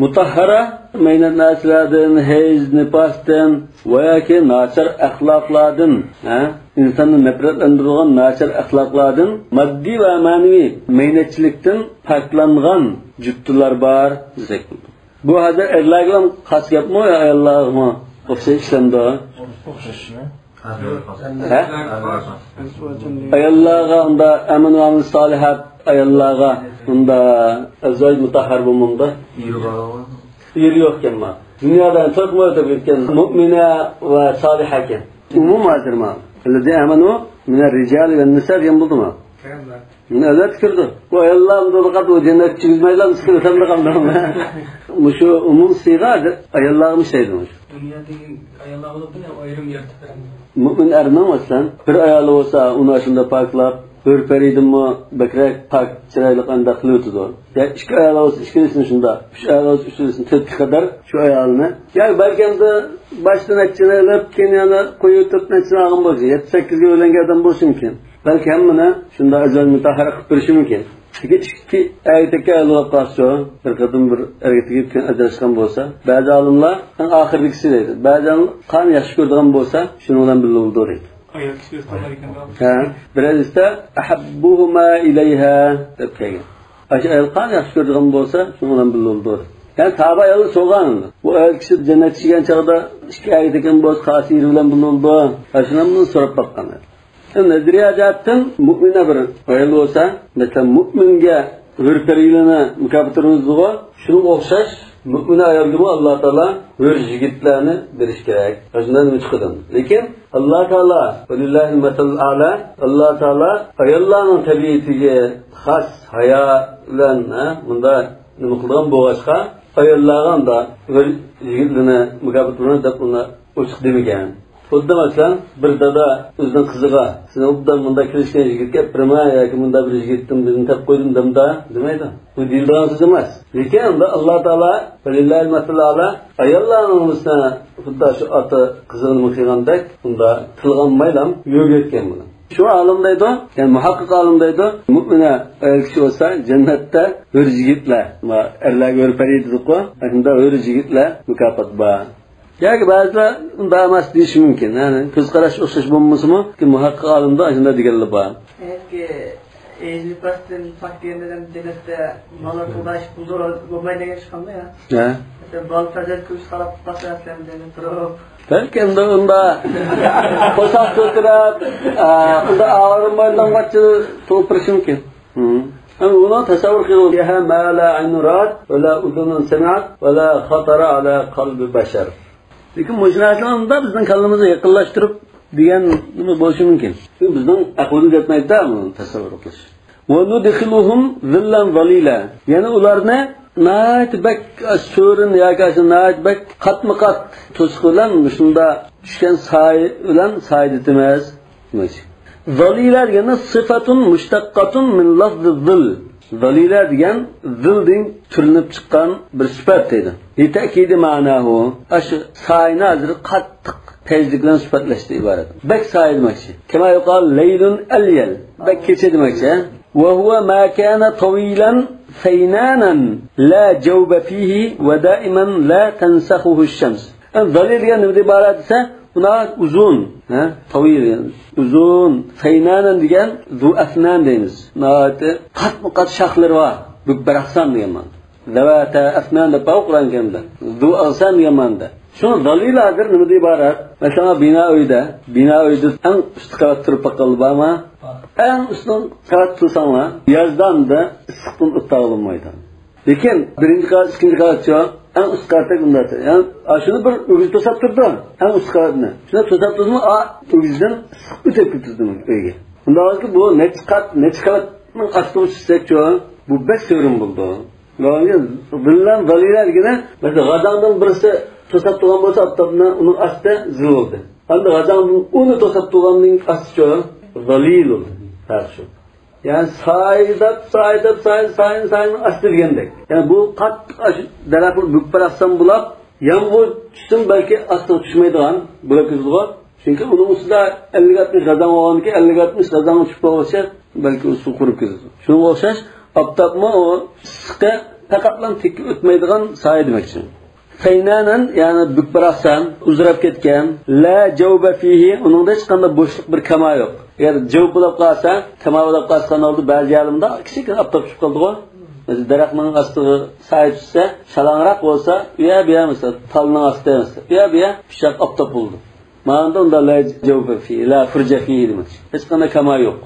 مۇتەھھەرە، مەينەت نەرسىلەردىن، ھەيز، نىپاستىن ۋە ياكى ناچار ئەخلاقلاردىن، ھە؟ ئىنساننى نەپرەتلەندۈرىدىغان ناچار ئەخلاقلاردىن، ماددىي ۋە مەنىۋى مەينەتچىلىكتىن پاكلانغان جۈپتىلەر بار دېسەك بولىدۇ. بۇ ھازىر ئەرلەرگىلا خاس گەپمۇ يا ئاياللارغىمۇ ئوخشاش ئىشلەمدۇ؟ ئوخشاش. ھە؟ ئاياللارغا ئۇندا ئەمىن ۋە ئامىل سالىھات ئاياللارغا ئۇندا ئەزۋاج مۇتەھھەر بولمامدۇ؟ ئېرى بار. ئېرى يوقكەنما؟ دۇنيادا تۆت مۇرەتتەپ كەتكەن مۇئمىنە ۋە سالىھەكەن. ئومۇم ھازىرما؟ الذين آمنوا من الرجال والنساء دېگەن بولدىما؟ مۇنى ئەلۋەتتە كىرىدۇ. بۇ ئاياللار مۇنداق بۇ جەننەتكە كىرگۈزمەيلا، مۇشۇ كىرسەم قالدىم. مۇشۇ ئومۇم سىيغە ئاياللارغىمۇ ئىشلەيدۇ مۇشۇ. دۇنيادىكى ئاياللار بولۇپ بىر ئايرىم يارىتىپ بەرمىدى. مۆمىن ئەرنىڭ مەسىلەن، بىر ئايالى بولسا، ئۇنى ئاشۇنداق پاكلاپ، ھۆر پەرىدىنمۇ بەكرەك پاك، چىرايلىق ئانداق قىلىۋېتىدۇ. يا ئىككى ئايالى بولسا، ئىككىلىسىنى شۇنداق، ئۈچ ئايالى بولسا، ئۈچىلىسىنى، تۆتكە قەدەر شۇ ئايالىنى. يا بەلكىمدە باشتا نەچچىنى ئېلىپ، كېيىن يەنە قويۇۋېتىپ نەچچىنى ئالغان بولسا، يەتتە، سەككىزگە ئۆيلەنگەن ئادەم بولۇشى مۇمكىن. بەلكى ھەممىنى شۇنداق ئەزۋاج مۇتەھھەرە قىلىپ بېرىشى مۇمكىن. چۈنكى ئىككى ئەركەككە ئايلىنىپ قالسا، بىر قېتىم بىر ئەرگە تېگىپ كېيىن ئاجراشقان بولسا، بەزى ئالىملار ئەڭ ئاخىرىدىكىسى دەيدۇ. بەزى ئالىملار قان ياخشى كۆرىدىغان بولسا، شۇنىڭ بىلەن بىللە بولىدۇ دەيدۇ. ئايال كىشى ئۆز تاللايدىكەن. ھە، بىر ھەدىستە، «ئەھەببۇھۇما ئىلەيھا» دەپ كەلگەن. ئاشۇ ئايال قان ياخشى كۆرىدىغان بولسا، شۇنىڭ بىلەن بىللە بولىدۇ. يەنى ساھابە ئاياللار سورىغان ئەمدى. بۇ ئايال كىشى جەننەتكە چىقكەن چاغدا ئىككى ئەركەككە بولسا، قايسى ئېرى بىلەن بىللە بولىدۇ؟ ئاشۇنى سوراپ باققان. نەزەرىيە جەھەتتىن مۇئمىنە بىر ئايال بولسا، مەسىلەن، مۇئمىنگە ھۆر پەرىلىرنى مۇكاپاتلىرىمىز بارغۇ، شۇنىڭغا ئوخشاش مۇئمىنە ئايالغىمۇ ئاللا تائالا ھۆر يىگىتلەرنى بېرىش كېرەك. ئاشۇنداق نېمە چىقىدۇ؟ لېكىن ئاللا تائالا، ۋەلىللاھىل مەسەلۇل ئەئلا، ئاللا تائالا ئاياللارنىڭ تەبىئىتىگە خاس ھايا بىلەن، ھە، مۇنداق نېمە قىلىدىغان بولغاچقا، ئاياللارغا ئۇنداق ھۆر يىگىتلىرىنى مۇكاپاتلىرىمىز دەپ ئۇنى ئوچۇق دېمىگەن. خۇددى مەسىلەن، بىر دادا ئۆزىنىڭ قىزىغا، «سېنى ئوبدان مۇنداق كېلىشكەن يىگىتكە ئەپ بېرىمەن ياكى مۇنداق بىر يىگىتتىن بىرنى تېپىپ قويدۇم» دەمدا دېمەيدۇ. بۇ دېيىلىدىغان سۆز ئەمەس. لېكىن ئۇندا ئاللا تائالا، ۋەلىللاھىل مەسەلۇل ئەلا، ئاياللارنىڭ ئۈستىنە خۇددى شۇ ئاتا قىزىغا نېمە قىلغاندەك، ئۇندا تىلغا ئالمايلا يۆگەتكەن بۇنى. شۇ ئالىم دەيدۇ، يەنى مۇھەققىق ئالىم دەيدۇ، مۇئمىنە ئايال كىشى بولسا جەننەتتە ھۆر يىگىتلەر، ئەرلەرگە ھۆر پەرى دېدۇققۇ، شۇنداق ھۆر يىگىتلەر مۇكاپات بار. ياكى بەزىلەر ئۇنداق ئەمەس دېيىشى مۇمكىن. يەنى كۆز قاراش ئوخشاش بولمىسىمۇ، لېكىن مۇھەققىق ئالىمدا ئاشۇنداق دېگەنلەر بار. ئەگەركى ئېجىل پەستىن پاك دېگەندە جەننەتتە ماللار توغداش پۇل بولمايدۇ دېگەن چىقامدۇ يا؟ ھە. مەسىلەن، بالا پەرزەنت كۆرۈش خالاپ قالسا، مەسىلەن، جەننەتتە تۇرۇپ. بەلكى ئەمدى ئۇندا قورساق كۆتۈرۈپ، ئا، ئۇندا ئاغرىنمايدىغان توغرا تۇرۇشى مۇمكىن. ھە. ئەمما ئۇنى تەسەۋۋۇر قىلغان، فىيھا ما لا ئەينۇن رائەت، ۋە لا ئۇزۇنۇن سەمىئەت، ۋە لا خاتارە ئەلا قەلبى بەشەر. لېكىن مۇشۇ نەرسىنى ئۇندا بىزنىڭ كاللىمىزغا يېقىنلاشتۇرۇپ دېگەن نېمە بولۇشى مۇمكىن. بىزنىڭ ئەقلىمىز يەتمەيدۇ بۇنى تەسەۋۋۇر قىلىش. ۋە نۇدخىلۇھۇم زىللەن زەلىلە. يەنى ئۇلارنى ناھايىتى بەك سۆرۈن ياكى ئاشۇ ناھايىتى بەك قاتمۇ قات توسۇق بىلەن مۇشۇنداق چۈشكەن سايە بىلەن سايىدىتىمىز. دېمەكچى. زەلىلە دېگەننى سىفەتۇن مۇشتەققەتۇن مىن لەفزى زىل. زەلىلە دېگەن زىلدىن تۈرلىنىپ چىققان بىر سۈپەت دەيدۇ. لىتەئكىدى مەناھۇ. ئاشۇ سايىنى ھازىر قاتتىق پەيزلىك بىلەن سۈپەتلەشتىن ئىبارەت. بەك سايە دېمەكچى. كەما يۇقال لەيلۇن ئەليەل. بەك كېچە دېمەكچى. ۋە ھۇۋە ما كانە تەۋىلەن فەينانەن لا جەۋبە فىيھى ۋە دائىمەن لا تەنسەخۇھۇ شەمس. زەلىل دېگەن نېمىدىن ئىبارەت دېسە، ئۇ ناھايىتى ئۇزۇن، ھە، تەۋىل، ئۇزۇن، فەينانەن دېگەن زۇ ئەفنان دەيمىز. ناھايىتى قاتمۇ قات شاخلىرى بار، بۈك بىر ئەخسان دېگەن مەنىدە. زەۋاتە ئەفنان دەپ بار قۇرئان كەرىمدە. زۇ ئەغسان دېگەن مەنىدە. شۇ زەلىل ھازىر نېمىدىن ئىبارەت؟ مەسىلەن، بىنا ئۆيدە، بىنا ئۆيدە ئەڭ ئۈستى قەۋەت تۇرۇپ باققانلار بارمۇ؟ بار. ئەڭ ئۈستىنىڭ قەۋەت تۇرساڭلار، يازدا ئەمدى ئىسسىقتىن ئۆتەلمەيدۇ. لېكىن بىرىنچى قەۋەت، ئىككىنچى قەۋەتچۇ، ئەڭ ئۈست قەۋەتتەك ئۇنداق. يەنى، ئاشۇنى بىر ئۆگزە توساپ تۇرىدۇ، ئەڭ ئۈست قەۋەتنى. شۇنداق توساپ تۇردىمۇ، ئا، ئۆگزىدىن ئىسسىق ئۆتۈپ كېتىدۇ ئۆيگە. ئۇنداق بولسا بۇ نەچچە قەۋەت، نەچچە قەۋەتنىڭ ئاستىغا چۈشسەكچۇ، بۇ بەك سۆرۈن بولىدۇ. زىللەن زەلىلە دېگىنى، مەسىلەن، غازاڭدىن بىرسى توساپ تۇرغان بولسا ئاپتاپنى، ئۇنىڭ ئاستى زىل بولدى. ئەمدى غازاڭدىن ئۇنى توساپ تۇرغاندىن ئاستىچۇ، زەلىل بولدى. پەرق شۇ. يەنى سايىداپ، سايىداپ، سايىداپ، سايىنى، سايىنىڭ ئاستى دېگەندەك. يەنى بۇ قاتتىق ئاشۇ دەرەخنى بۈكۈپ بىر ئاقسان بۇلاپ، يامغۇر چۈشسىمۇ بەلكى ئاستىغا چۈشمەيدىغان بولۇپ كېتىدىغۇ. چۈنكى ئۇنىڭ ئۈستىدە ئەللىك ئاتمىش غازاڭ بولغاندىكىن، ئەللىك ئاتمىش غازاڭ چۈشۈپ بولغۇچە بەلكى ئۇ سۇ قۇرۇپ كېتىدۇ. شۇنىڭغا ئوخشاش ئاپتاپمۇ ئۇ ئىسسىقى پەقەتلا تېكى ئۆتمەيدىغان سايە دېمەكچى. فەينانەن، يەنى بۈك بىر ئاقسان، ئۇزىراپ كەتكەن. لا جەۋبە فىيھى، ئۇنىڭدا ھېچقانداق بوشلۇق بىر كاما يوق. ئەگەر جەۋب بولاپ قالسا، كاما بولاپ قالسا قانداق بولىدۇ؟ بەزى يەرلەردە كىچىككىنە ئاپتاپ چۈشۈپ قالىدىغۇ. مەسىلەن، دەرەخنىڭ ئاستىغا سايە چۈشسە، شالاڭراق بولسا، ئۇ يەر بۇ يەر، مەسىلەن، تالنىڭ ئاستى، مەسىلەن، ئۇ يەر بۇ يەر پىششىق ئاپتاپ بولىدۇ. مانا ئۇندا لا جەۋبە فىيھى، لا فۇرجە فىيھى دېمەكچى. ھېچقانداق كاما يوق.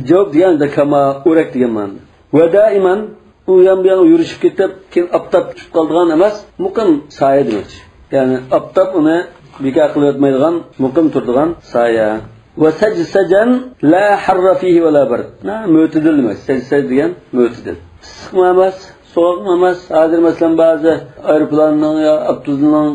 جەۋب دېگەندە كاما، ئورەك دېگەن مەنىدە. ۋە دائىمەن ئۇ يان بۇ يانغا يۈرۈشۈپ كېتىپ، كېيىن ئاپتاپ چۈشۈپ قالىدىغان ئەمەس، مۇقىم سايە دېمەكچى. يەنى ئاپتاپ ئۇنى بىكار قىلىۋەتمەيدىغان، مۇقىم تۇرىدىغان سايە. ۋە سەجسەجەن لا ھەررە فىيھى ۋە لا بەرد. نا، مۆتىدىل دېمەك. سەجسەج دېگەن مۆتىدىل. ئىسسىقمۇ ئەمەس، سوغۇقمۇ ئەمەس. ھازىر مەسىلەن، بەزى ئايروپىلاننىڭ يا ئاپتوبۇسنىڭ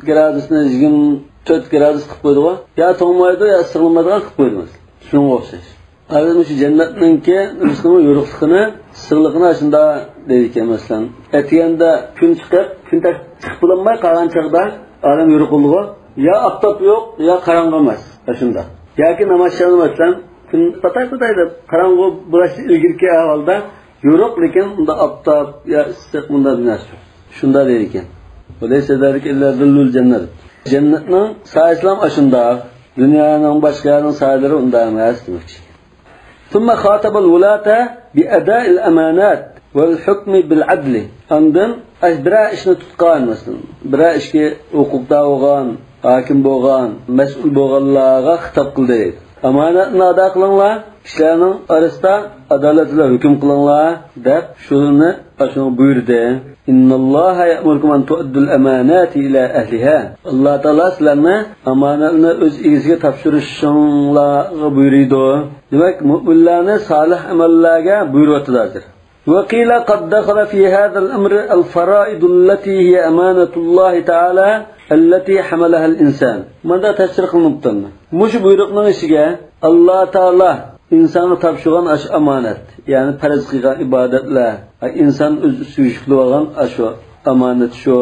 گرادۇسىنى يىگىرمە تۆت گرادۇس قىلىپ قويىدىغۇ. يا توڭمايدۇ، يا ئىسسىقلىمايدىغان قىلىپ قويىدۇ مەسىلەن. شۇنىڭغا ئوخشاش. ھازىر مۇشۇ جەننەتنىڭكى نېمىسىنىڭ يورۇقلۇقىنى، ئىسسىقلىقىنى ئاشۇنداق دەيدىكەن، مەسىلەن. ئەتىگەندە كۈن چىقىپ، كۈن تەك-، چىقىپ بولالماي قالغان چاغدا ئادەم يورۇق بولىدىغۇ. يا ئاپتاپ يوق، يا قاراڭغۇ ئەمەس. ئاشۇنداق. ياكى ناماز چاغىدا، مەسىلەن، كۈن پاتاي-پاتاي دەپ قاراڭغۇ بولۇشتىن ئىلگىرىكى ئەھۋالدا يورۇق، لېكىن ئۇندا ئاپتاپ يا ئىسسىق، ئۇنداق بىر نەرسە يوق. شۇنداق دەيدىكەن. وليس ذلك إلا ظل الجنة. جەننەتنىڭ سايىسىلا ئاشۇنداق. دۇنيانىڭ، باشقا يەرنىڭ سايىلىرى ئۇنداق ئەمەس دېمەكچى. ثم خاطب الولاة بأداء الأمانات والحكم بالعدل. ئاندىن ئاش-، بىرەر ئىشنى تۇتقان، مەسىلەن، بىرەر ئىشكە ھوقۇقدار بولغان، ھاكىم بولغان، مەسئۇل بولغانلارغا خىتاب قىلدى. ئامانەتنى ئادا قىلىڭلار، كىشىلەرنىڭ ئارىسىدا ئادالەت بىلەن ھۆكۈم قىلىڭلار، دەپ شۇلارنى ئاشۇنى بۇيرۇدى. إن الله يأمركم أن تؤدوا الأمانات إلى أهلها. ئاللا تائالا سىلەرنى ئامانەتنى ئۆز ئىگىسىگە تاپشۇرۇشۇڭلارغا بۇيرۇيدۇ. دېمەك، مۆمىنلەرنى سالىھ ئەمەللەرگە بۇيرۇۋاتىدۇ ھازىر. وقيل قد دخل في هذا الأمر الفرائض التي هي أمانة الله تعالى التي حملها الإنسان. مۇنداق تەپسىر قىلىنىپتۇ. مۇشۇ بۇيرۇقنىڭ ئىچىگە ئاللا تائالا ئىنسانغا تاپشۇرغان ئاشۇ ئامانەت، يەنى پەرز قىلغان ئىبادەتلەر، ئىنسان ئۆز ئۈستىگە يۈكلىۋالغان ئاشۇ ئامانەت شۇ.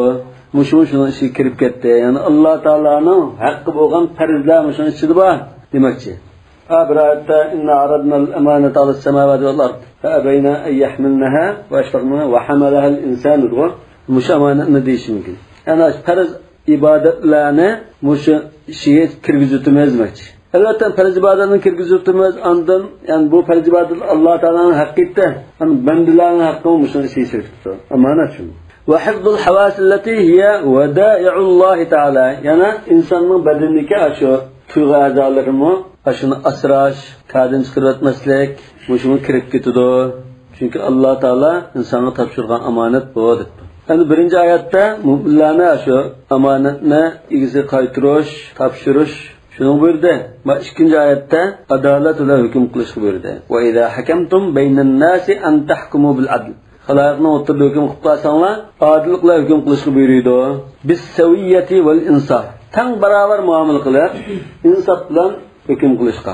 مۇشۇمۇ شۇنىڭ ئىچىگە كىرىپ كەتتى. يەنى ئاللا تائالانىڭ ھەققى بولغان پەرزلەر مۇشۇنىڭ ئىچىدە بار دېمەكچى. ھە، بىر ئايەتتە، إنا عرضنا الأمانة على السماوات والأرض فأبين أن يحملنها وأشفقن منها وحملها الإنسان دېدىغۇ. مۇشۇ ئامانەتنى دېيىشى مۇمكىن. يەنى پەرز ئىبادەتلەرنى مۇشۇ ئىچىگە كىرگۈزۈۋېتىمىز دېمەكچى. ئەلۋەتتە، پەرز ئىبادەتنى كىرگۈزۈۋېتىمىز، ئاندىن، يەنى بۇ پەرز ئىبادەت ئاللا تائالانىڭ ھەققى ئىدى، ئەمما بەندىلەرنىڭ ھەققىمۇ مۇشۇنى ئىچىگە كىرگۈزۈۋېتىپتۇ. ئامانەت شۇ. وحفظ الحواس التي هي ودائع الله تعالى. يەنى ئىنساننىڭ بەدىنىدىكى ئاشۇ تۇيغۇ ئەزالىرىمۇ ئاشۇنى ئاسراش، كاردىن چىقىرىۋەتمەسلىك، مۇشۇمۇ كىرىپ كېتىدۇ. چۈنكى ئاللا تائالا ئىنسانغا تاپشۇرغان ئامانەت بۇ دەپتۇ. ئەمدى بىرىنچى ئايەتتە مۆمىنلەرنى شۇ ئامانەتنى ئىگىسىگە قايتۇرۇش، تاپشۇرۇش، شۇنىڭ بۇيرۇدى. ۋە ئىككىنچى ئايەتتە ئادالەت بىلەن ھۆكۈم قىلىشقا بۇيرۇدى. وإذا حكمتم بين الناس أن تحكموا بالعدل. خەلقنىڭ ئوتتۇرىدا ھۆكۈم قىلىپ قالساڭلار، ئادىللىق بىلەن ھۆكۈم قىلىشقا بۇيرۇيدۇ. بالسوية والإنصاف. تەڭ باراۋەر مۇئامىلە قىلىپ، ئىنساپ بىلەن ھۆكۈم قىلىشقا.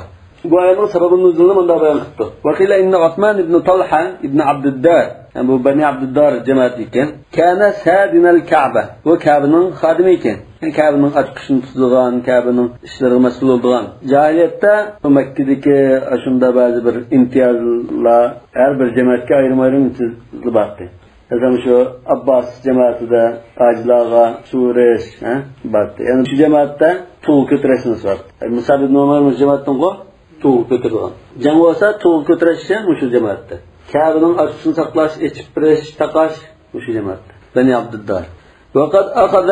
بۇ ئايەتنىڭ سەۋەبى نۇزۇلىنى مۇنداق بايان قىلىپتۇ. وقيل إن عثمان بن طلحة بن عبد الدار، يەنى بۇ بەنى ئابدۇددار جامائەت ئىكەن. كان سادن الكعبة، بۇ كەبىنىڭ خادىمى ئىكەن. يەنى كەبىنىڭ ئاچقۇچىنى تۇتىدىغان، كەبىنىڭ ئىشلىرىغا مەسئۇل بولىدىغان. جاھىلىيەتتە بۇ مەككىدىكى ئاشۇنداق بەزى بىر ئىمتىيازلار، ھەر بىر جامائەتكە ئايرىم-ئايرىم ئىمتىيازلار بار ئىدى. مەسىلەن، شۇ ئابباس جامائىتىدە ھاجىلارغا سۇ بېرىش، ھە، بار ئىدى. يەنى شۇ جامائەتتە تۇغ كۆتۈرۈش نېمىسى بار ئىدى. مۇسئەب ئىبن ئۇمەير مۇشۇ جامائەتتىنغۇ، تۇغ كۆتۈرىدىغان. جەڭ بولسا تۇغ كۆتۈرۈش ئىشى مۇشۇ جامائەتتە. كەبىنىڭ ئاچقۇچىنى ساقلاش، ئېچىپ بېرىش، تاقاش مۇشۇ جامائەتتە. بەنى ئابدۇددار. وقد أخذ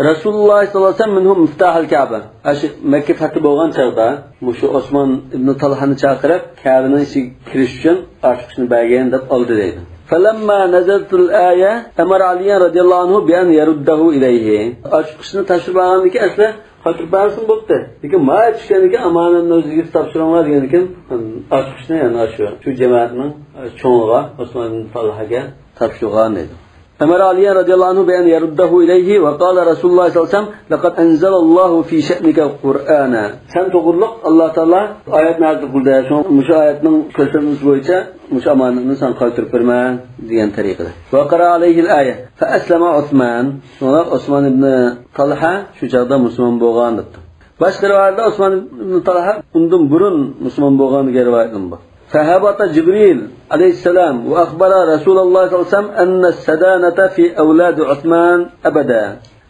رسول الله صلى الله عليه وسلم منه مفتاح الكعبة. ئاشۇ مەككە پەتھى بولغان چاغدا مۇشۇ ئوسمان ئىبنى تالھانى چاقىرىپ، كەبىنىڭ ئىچىگە كىرىش ئۈچۈن ئاچقۇچنى بەرگىن دەپ ئالدى دەيدۇ. فلما نزلت الآية أمر عليا رضي الله عنه بأن يرده إليه. ئاچقۇچنى تاشلىۋالغاندىن كېيىن ئەسلى قايتۇرۇپ بەرسىمۇ بوپتۇ. لېكىن ما چۈشكەندىن كېيىن ئامانەتنى ئۆزىگە تاپشۇرۇڭلار دېگەندىن كېيىن ئاچقۇچنى يەنى شۇ، شۇ جامائەتنىڭ چوڭىغا، ئوسمان ئىبنى تالھاگە تاپشۇرغان دەيدۇ. أمر عليا رضي الله عنه بأن يرده إليه، وقال رسول الله صلى الله عليه وسلم: لقد أنزل الله في شأنك قرآنا. سەن توغرۇلۇق ئاللا تائالا ئايەت نازىل قىلدى. شۇڭا مۇشۇ ئايەتنىڭ كۆرسەتمىسى بويىچە مۇشۇ ئامانەتنى ساڭا قايتۇرۇپ بېرىمەن دېگەن تەرىقىدە. وقرأ عليه الآية فأسلم عثمان. شۇڭا ئوسمان ئىبنى تالھا شۇ چاغدا مۇسۇلمان بولغان دەپتۇ. باشقا رىۋايەتتە ئوسمان ئىبنى تالھا ئۇندىن بۇرۇن مۇسۇلمان بولغان دېگەن رىۋايەتمۇ بار. فهبط جبريل عليه السلام وأخبر رسول الله صلى الله عليه وسلم أن السدانة في أولاد عثمان أبدا.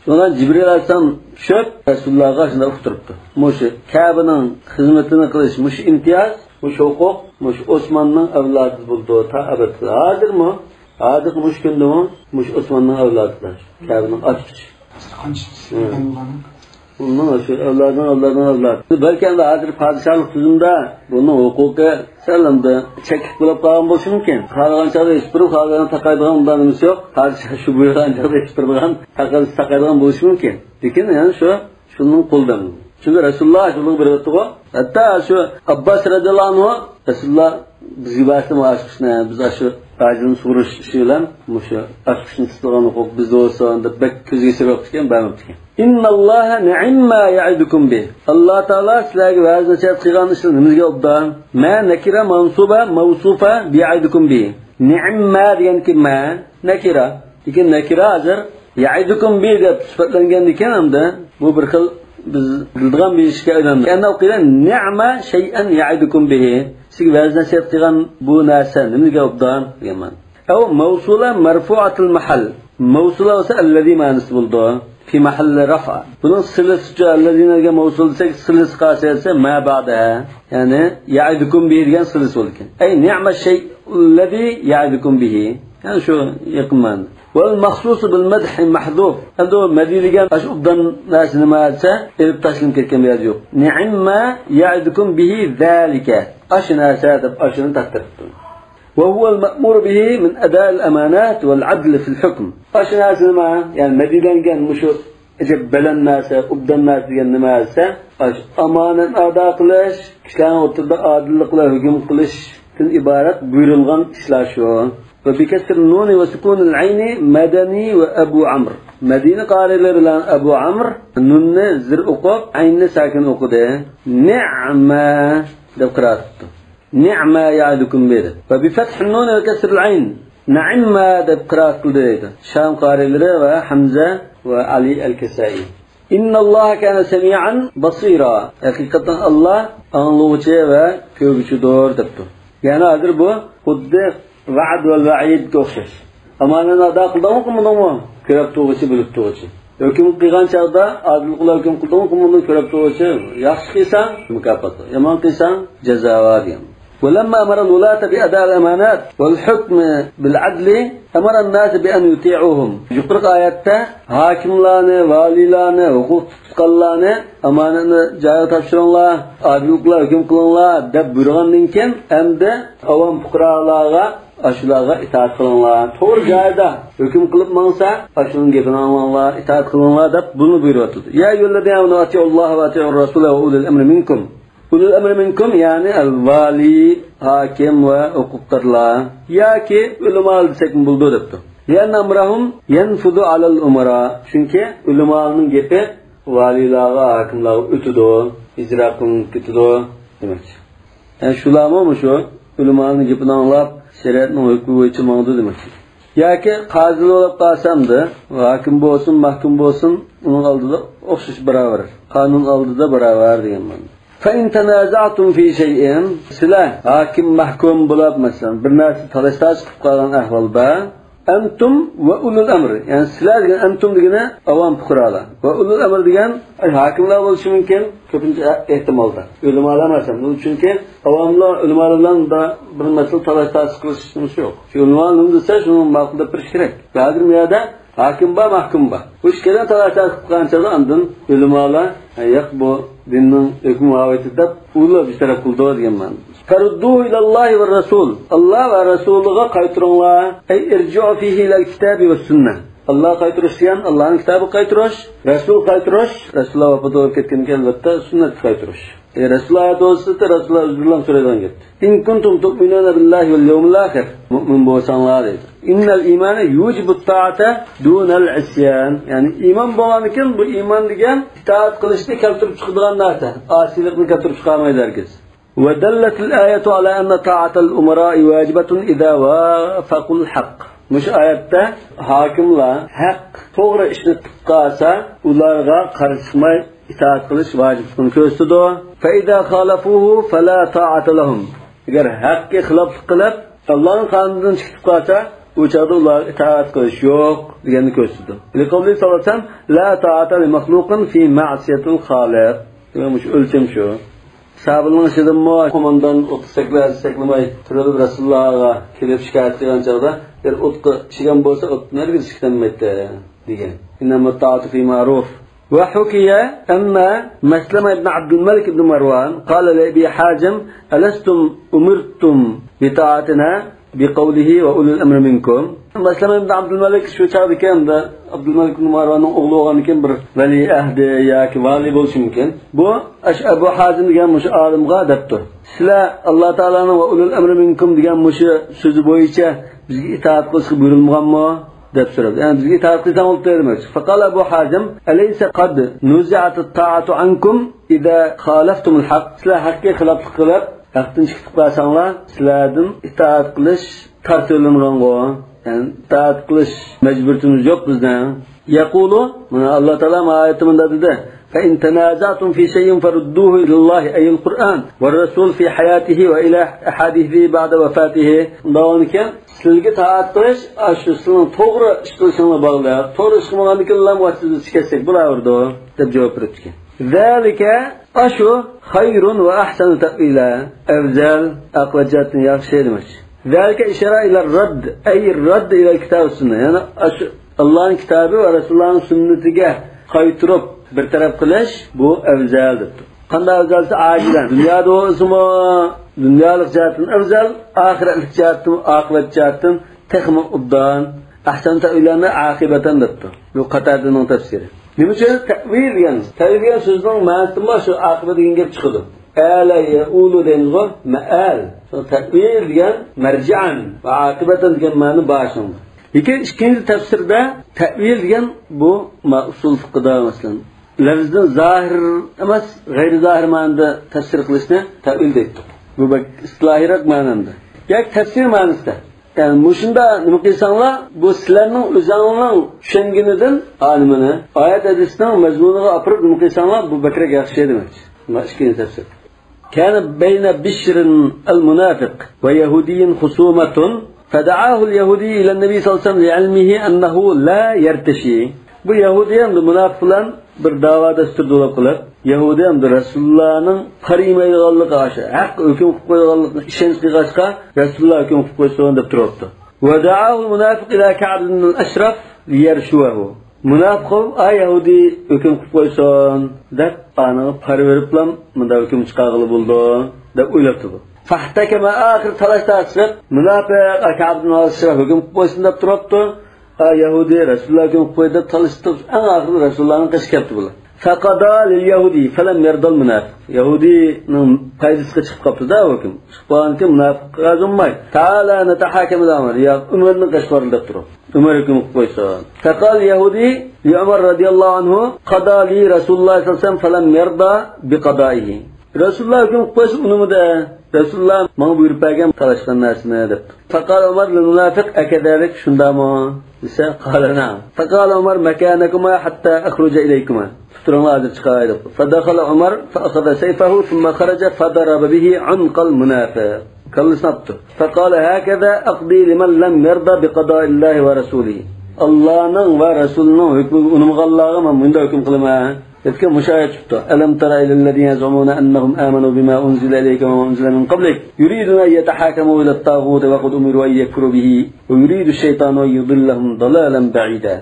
شۇنىڭ بىلەن جىبرىل ئەلەيھىسسالام چۈشۈپ، رەسۇلۇللاھقا شۇنداق ئۇقتۇرۇپتۇ. مۇشۇ كەبىنىڭ خىزمىتىنى قىلىش، مۇشۇ ئىمتىياز، مۇشۇ ھوقۇق، مۇشۇ ئوسماننىڭ ئەۋلادىدا بولىدۇ، تا ئەبەدكە. ھازىرمۇ، ھازىرقى مۇشۇ كۈندىمۇ مۇشۇ ئوسماننىڭ ئەۋلادىدا، كەبىنىڭ ئاچقۇچى. قانچىسى بولغان بۇلارنىڭ؟ ئۇنىڭ شۇ ئەۋلادىنىڭ ئەۋلادىنىڭ ئەۋلادى. بەلكى ئەمدى ھازىر پادىشاھلىق تۈزۈمدە بۇنىڭ ھوقۇقى سەل ئەمدى چەكلىك بولۇپ قالغان بولۇشى مۇمكىن. خالىغان چاغدا ئېچىپ بېرىپ، خالىغان تاقايدىغان ئۇنداق نېمىسى يوق. پادىشاھ شۇ بۇيرۇغان چاغدا ئېچىپ بېرىدىغان، تاقايدىغان بولۇشى مۇمكىن. لېكىن يەنە شۇ، شۇنىڭ قولىدا. چۈنكى رەسۇلۇللاھ شۇنىڭغا بېرىۋەتتىغۇ. ھەتتا شۇ ئابباس رەزىياللاھۇ ئەنھۇ، رەسۇلۇللاھ بىزگە بەرسىمۇ ئاچقۇچنى، بىز ئاشۇ ھاجىنى سۇغۇرۇش ئىشى بىلەن مۇشۇ ئاچقۇچنى تۇتىدىغان ھوقۇق بىزدە بولسۇن دەپ بەك كۆزگە سېلىۋاپتىكەن، بەرمەپتىكەن. إن الله نعم ما يعظكم به. ئاللا تائالا سىلەرگە ۋەز نەسىھەت قىلغان ئىشلار نېمىگە ئوبدان؟ ما نكرة منصوبة موصوفة بيعظكم به. نعم ما دېگەنكى ما نەكىرە. لېكىن نەكىرە ھازىر يعظكم به دەپ سۈپەتلەنگەندىكىن، ئەمدى بۇ بىر خىل بىز بىلىدىغان بىر ئىشكە ئايلاندى. لأنه قيل نعم شيئا يعظكم به. سىزگە ۋەز نەسىھەت قىلغان بۇ نەرسە نېمىگە ئوبدان دېگەن مەنە. أو موصولة مرفوعة المحل. موصولة بولسا الذي مەنىسى بولىدۇ. في محل رفع. بۇنىڭ سىلىسى ئۈچۈن، الذي دېگەن موصۇل دېسەك، سىلىسى قايسى دېسە، ما بعدها. يەنى يعظكم به دېگەن سىلىسى بولىدىكەن. أي نعم الشيء الذي يعظكم به. يەنى شۇ يېقىن مەنىدە. والمخصوص بالمدح محذوف. ئەمدى ئۇ مەدھىيلىگەن ئاشۇ ئوبدان نەرسە نېمە دېسە، ئېلىپ تاشلىنىپ كەتكەن بىر يەر يوق. نعم ما يعظكم به ذلك. ئاشۇ نەرسە دەپ ئاشۇنى تەقدىر قىپتۇ. وهو المأمور به من أداء الأمانات والعدل في الحكم. ئاشۇ نەرسە نېمە؟ يەنى مەدھىيلەنگەن مۇشۇ ئەجەب بەلەن نەرسە، ئوبدان نەرسە دېگەن نېمە دېسە، ئاشۇ ئامانەتنى ئادا قىلىش، كىشىلەرنىڭ ئوتتۇرىدا ئادىللىق بىلەن ھۆكۈم قىلىش ئىبارەت بۇيرۇلغان ئىشلار شۇ. وبكسر النون وسكون العين مدني وأبو عمرو. مەدىنە قارىلىرى بىلەن ئەبۇ ئەمر نۇننى زېر ئوقۇپ، ئەيننى ساكىن ئوقۇدى. نعمە دەپ قىرائەت قىپتۇ. نعمە يعظكم بىدى. وبفتح النون وكسر العين نعمە دەپ قىرائەت قىلدى دەيدۇ شام قارىلىرى ۋە ھەمزە ۋە ئەلى ئەل-كىسائىي. إن الله كان سميعا بصيرا. ھەقىقەتەن ئاللا ئاڭلىغۇچى ۋە كۆرگۈچىدۇر دەپتۇ. يەنى ھازىر بۇ خۇددى ۋەئد ۋە ۋەئىدكە ئوخشاش. ئامانەتنى ئادا قىلدىڭمۇ، قىلمىدىڭمۇ؟ كۆرۈپ تۇرغۇچى، بىلىپ تۇرغۇچى. ھۆكۈم قىلغان چاغدا ئادىل قىلىپ ھۆكۈم قىلدىڭمۇ، قىلمىدىڭ؟ كۆرۈپ تۇرغۇچى. ياخشى قىلساڭ مۇكاپات بار، يامان قىلساڭ جازا بار دېگەن. ولما أمر الولاة بأداء الأمانات والحكم بالعدل أمر الناس بأن يطيعوهم. يۇقىرىقى ئايەتتە ھاكىملارنى، ۋالىيلارنى، ھوقۇق تۇتقانلارنى ئامانەتنى جايىغا تاپشۇرۇڭلار، ئادىللىق بىلەن ھۆكۈم قىلىڭلار دەپ بۇيرۇغاندىن كېيىن، ئەمدى ئاۋام پۇقرالارغا، ئاشۇلارغا ئىتائەت قىلىڭلار. توغرا جايىدا ھۆكۈم قىلىپ ماڭسا، ئاشۇنىڭ گېپىنى ئاڭلاڭلار، ئىتائەت قىلىڭلار دەپ بۇنى بۇيرۇۋاتىدۇ. يا أيها الذين آمنوا أطيعوا الله وأطيعوا الرسول وأولي الأمر منكم. ئۇلۇل ئەمرى مىنكۇم، يەنى ۋالىي، ھاكىم ۋە ھوقۇقدارلار ياكى ئۆلىمالار دېسەكمۇ بولىدۇ دەپتۇ. لأن أمرهم ينفذ على الأمراء. چۈنكى ئۆلىمالارنىڭ گېپى ۋالىيلارغا، ھاكىملارغا ئۆتىدۇ، ئىجرا قىلىنىپ كېتىدۇ دېمەكچى. يەنى شۇلارمۇ مۇشۇ ئۆلىمالارنىڭ گېپىنى ئاڭلاپ، شەرىئەتنىڭ ھۆكمى بويىچە ماڭىدۇ دېمەكچى. ياكى قازى بولۇپ قالسامدۇ، ھاكىم بولسۇن، مەھكۇم بولسۇن، ئۇنىڭ ئالدىدا ئوخشاش باراۋەر. قانۇن ئالدىدا باراۋەر دېگەن مەنىدە. فإن تنازعتم في شيء، سىلەر ھاكىم، مەھكۇم بولۇپ، مەسىلەن، بىر نەرسە تالاش-تارتىش قىلىپ قالغان ئەھۋالدا، أنتم وأولو الأمر، يەنى سىلەر دېگەن، ئەنتۇم دېگىنى ئاۋام پۇقرالار. ۋە ئۇلۇل ئەمر دېگەن، ئاي، ھاكىملار بولۇشى مۇمكىن، كۆپىنچە ئەھتىمالدا. ئۆلىمالار ئەمەس، چۈنكى ئاۋاملار ئۆلىمالار بىلەن بىر مەسىلە تالاش-تارتىش قىلىشىمىز يوق. شۇ ئۆلىمالار نېمە دېسە، شۇنى ماقۇل دەپ بېرىش كېرەك. ھازىر بۇ يەردە ھاكىم بار، مەھكۇم بار. بۇ ئىككىلەن تالاش-تارتىش قىلىپ قالغان چاغدا ئاندىن ئۆلىمالار، ھە، ياق، بۇ دىننىڭ ھۆكمى مۇھاۋىتى دەپ ئۇلار بىر تەرەپ قىلىدۇ دېگەن مەنىدە. فردوه إلى الله والرسول. ئاللا ۋە رەسۇلىغا قايتۇرۇڭلار. أي ارجعوا فيه إلى الكتاب والسنة. ئاللاغا قايتۇرۇش دېگەن ئاللانىڭ كىتابىغا قايتۇرۇش، رەسۇلغا قايتۇرۇش، رەسۇللار ۋاپات بولۇپ كەتكەندىن كېيىن ئەلۋەتتە سۈننەتكە قايتۇرۇش. ئى، رەسۇللار ئايەت بولسا، رەسۇللار ئۆزلىرىلا سورايدىغان گەپ. إن كنتم تؤمنون بالله واليوم الآخر. مۇئمىن بولساڭلار دەيدۇ. إن الإيمان يوجب الطاعة دون العصيان. يەنى ئىمان بولغاندىكىن بۇ ئىمان دېگەن ئىتائەت قىلىشنى كەلتۈرۈپ چىقىدىغان نەرسە. ئاسىيلىقنى كەلتۈرۈپ چىقارمايدۇ ھەرگىز. ودلت الآية على أن طاعة الأمراء واجبة إذا وافقوا الحق. مۇشۇ ئايەتتە ھاكىملار ھەق، توغرا ئىشنى قىلىپ قالسا، ئۇلارغا قارشى چىقماي ئىتائەت قىلىش ۋاجىپلىقىنى كۆرسىتىدۇ. فإذا خالفوه فلا طاعة لهم. ئەگەر ھەققە خىلاپلىق قىلىپ، ئاللانىڭ قانۇنىدىن چىقىپ قالسا، ئۇ چاغدا ئۇلارغا ئىتائەت قىلىش يوق دېگەننى كۆرسىتىدۇ. لقوله صلى الله عليه وسلم، لا طاعة لمخلوق في معصية الخالق. دېمەك، مۇشۇ ئۆلچەم شۇ. ساھابىلەرنىڭ ئىچىدىنمۇ قوماندان ئوتقا سەكرەسە سەكرىمەي تۇرۇپ، رەسۇلۇللاغا كېلىپ شىكايەت قىلغان چاغدا، بىر ئوتقا چۈشكەن بولسا، ئوتتىن ھەرگىز چىقىرالمايتتى دېگەن. إنما الطاعة في معروف. وحكي أن مسلمة بن عبد الملك بن مروان قال لأبي حازم: ألستم أمرتم بطاعتنا؟ بقوله وأولي الأمر منكم. مەسلەمە ئىبن ئابدۇلمەلىك شۇ چاغدىكى ئەمدى ئابدۇلمەلىك ئىبن مارۋاننىڭ ئوغلى بولغاندىكىن بىر ۋەلىي ئەھدى ياكى ۋالىي بولۇشى مۇمكىن. بۇ ئەش-، ئەبۇ ھازىم دېگەن مۇشۇ ئالىمغا دەپتۇ. سىلەر ئاللا تائالانىڭ ۋە ئۇلۇل ئەمرى مىنكۇم دېگەن مۇشۇ سۆزى بويىچە بىزگە ئىتائەت قىلىشقا بۇيرۇلمىغانمۇ؟ دەپ سورىدى. يەنى بىزگە ئىتائەت قىلساڭ بولۇپتۇ دېمەكچى. فقال أبو حازم: أليس قد نزعت الطاعة عنكم إذا خالفتم الحق؟ سىلەر ھەققە خىلاپلىق قىلىپ، ھەقتىن چىقىپ قالساڭلار، سىلەردىن ئىتائەت قىلىش تارتىۋېلىنغانغۇ؟ يەنى ئىتائەت قىلىش مەجبۇرىيىتىمىز يوق بىزنىڭ. يقول، مانا ئاللا تائالا مانا ئايەتتە مۇنداق دېدى: فإن تنازعتم في شيء فردوه إلى الله، أي القرآن، والرسول في حياته وإلى أحاديثه بعد وفاته. ئۇنداق بولغاندىكىن، سىلەرگە تائەت قىلىش، ئاشۇ سىلەرنىڭ توغرا ئىش قىلىشىڭلار باغلىق. توغرا ئىش قىلمىغاندىكىن، ئۇلارمۇ ۋاسىتىسىز كەتسەك بولاۋېرىدۇ، دەپ جاۋاب بېرىپتىكەن. ذلك، ئاشۇ، خير وأحسن تأويلا، ئەۋزەل، ئاقىۋەت جەھەتتىن ياخشى دېمەكچى. ذلك إشارە إلى الرد، أي الرد إلى الكتاب والسنة. يەنى ئاشۇ ئاللانىڭ كىتابى ۋە رەسۇلۇللانىڭ سۈننىتىگە قايتۇرۇپ بىر تەرەپ قىلىش، بۇ ئەۋزەل دەپتۇ. قانداق ئەۋزەل دېسە، ئاجىلەن. دۇنيادا بولسىمۇ دۇنيالىق جەھەتتىن ئەۋزەل، ئاخىرەتلىك جەھەتتىن، ئاقىۋەت جەھەتتىن تېخىمۇ ئوبدان. ئەھسەن تەئۋىلەنى ئاقىبەتەن دەپتۇ. بۇ قاتادىنىڭ تەپسىرى. نېمە ئۈچۈن تەئۋىل دېگەن؟ تەئۋىل دېگەن سۆزنىڭ مەنىسىدىنمۇ شۇ ئاقىۋەت دېگەن گەپ چىقىدۇ. ئەلە يەئۇلۇ دەيمىزغۇ، مەئەل. شۇڭا تەئۋىل دېگەن مەرجىئەن ۋە ئاقىبەتەن دېگەن مەنە بار شۇنىڭدا. لېكىن ئىككىنچى تەپسىردە تەئۋىل دېگەن بۇ ما ئۇسۇل فىقىدا، مەسىلەن، لەفزىدىن زاھىر ئەمەس، غەيرىي زاھىر مەنىدە تەپسىر قىلىشنى تەئۋىل دەيتتۇق. بۇ بەك ئىستىلاھىيراق مەنىدە. ياكى تەپسىر مەنىسىدە. يەنى مۇشۇندا نېمە قىلساڭلار، بۇ سىلەرنىڭ ئۆزۈڭلارنىڭ چۈشەنگىنىدىن ئالىمىنى ئايەت ھەدىسنىڭ مەزمۇنىغا ئاپىرىپ نېمە قىلساڭلار، بۇ بەكرەك ياخشى دېمەكچى. مانا ئىككىنچى تەپسىر. كان بين بشر المنافق ويهودي خصومة فدعاه اليهودي إلى النبي صلى الله عليه وسلم لعلمه أنه لا يرتشي. بۇ يەھۇدىي ھەمدە مۇناپىق بىلەن بىر داۋا دەستۇر بولۇپ قېلىپ، يەھۇدىي ھەمدە رەسۇلۇللانىڭ قارىمايدىغانلىقى، ئاشۇ ھەق ھۆكۈم قىلىپ قويىدىغانلىقىنى ئىشەنچ قىلغاچقا، رەسۇلۇللا ھۆكۈم قىلىپ قويسۇن دەپ تۇرۇپتۇ. ودعاه المنافق إلى كعب بن الأشرف ليرشوه. مۇناپىق بولۇپ، ئا يەھۇدىي ھۆكۈم قىلىپ قويسۇن دەپ، ئانىڭغا پارا بېرىپلا مۇنداق ھۆكۈم چىقارغىلى بولىدۇ دەپ ئويلاپتۇ بۇ. فاحتكم، ئاخىر تالاش تارتىشلىق، مۇناپىق كەئب بىن ئەشرەف ھۆكۈم قىلىپ قويسۇن دەپ تۇرۇپتۇ. ئا يەھۇدىي رەسۇلۇللا ھۆكۈم قىلىپ قويدى دەپ تالىشىپتۇ. ئەڭ ئاخىرىدا رەسۇلۇللانىڭ قېشىغا كەپتۇ بۇلار. فقضى لليهودي فلم يرض المنافق. يەھۇدىينىڭ پايدىسىغا چىقىپ قاپتۇ-دە ھۆكۈم. چىقىپ قالغاندىكىن مۇناپىق رازى بولماي. تعالى نتحاكم إلى عمر. يا ئۆمەرنىڭ قېشىغا بارىلى دەپ تۇرۇپ. ئۆمەر ھۆكۈم قىلىپ قويسۇن. فقال اليهودي لعمر رضي الله عنه قضى لي رسول الله صلى الله عليه وسلم فلم يرض بقضائه. رەسۇلۇللا ھۆكۈم قىلىپ قويسا ئۇنىمىدى. رەسۇلۇللا ماڭا بۇيرۇپ بەرگەن تالاشقان نەرسىنى دەپتۇ. فقال عمر للمنافق أكذلك، شۇنداقمۇ دېسە، قال نعم. فقال عمر مكانكما حتى أخرج إليكما. تۇرۇڭلار، ھازىر چىقاي دەپتۇ. فدخل عمر فأخذ سيفه ثم خرج فضرب به عنق المنافق. كاللىسىنى ئاپتۇ. فقال هكذا أقضي لمن لم يرض بقضاء الله ورسوله. ئاللانىڭ ۋە رەسۇلىنىڭ ھۆكمىگە ئۇنىمىغانلارغا مەن مۇنداق ھۆكۈم قىلىمەن. دەپكەن مۇشۇ ئايەت چىقىپتۇ. ألم تر إلى الذين يزعمون أنهم آمنوا بما أنزل إليك وما أنزل من قبلك يريدون أن يتحاكموا إلى الطاغوت وقد أمروا أن يكفروا به ويريد الشيطان أن يضلهم ضلالا بعيدا.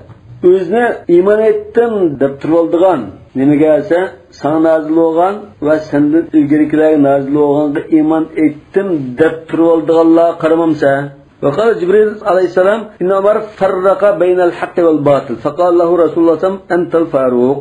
ئۆزىنى ئىمان ئېيتتىم دەپ تۇرۇۋالىدىغان، نېمىگە دېسە، ساڭا نازىل بولغان ۋە سەندىن ئىلگىرىكىلەرگە نازىل بولغانغا ئىمان ئېيتتىم دەپ تۇرۇۋالىدىغانلارغا قارىمامسەن؟ وقال جبريل عليه السلام إن عمر فرق بين الحق والباطل فقال له رسول الله صلى الله عليه وسلم أنت الفاروق.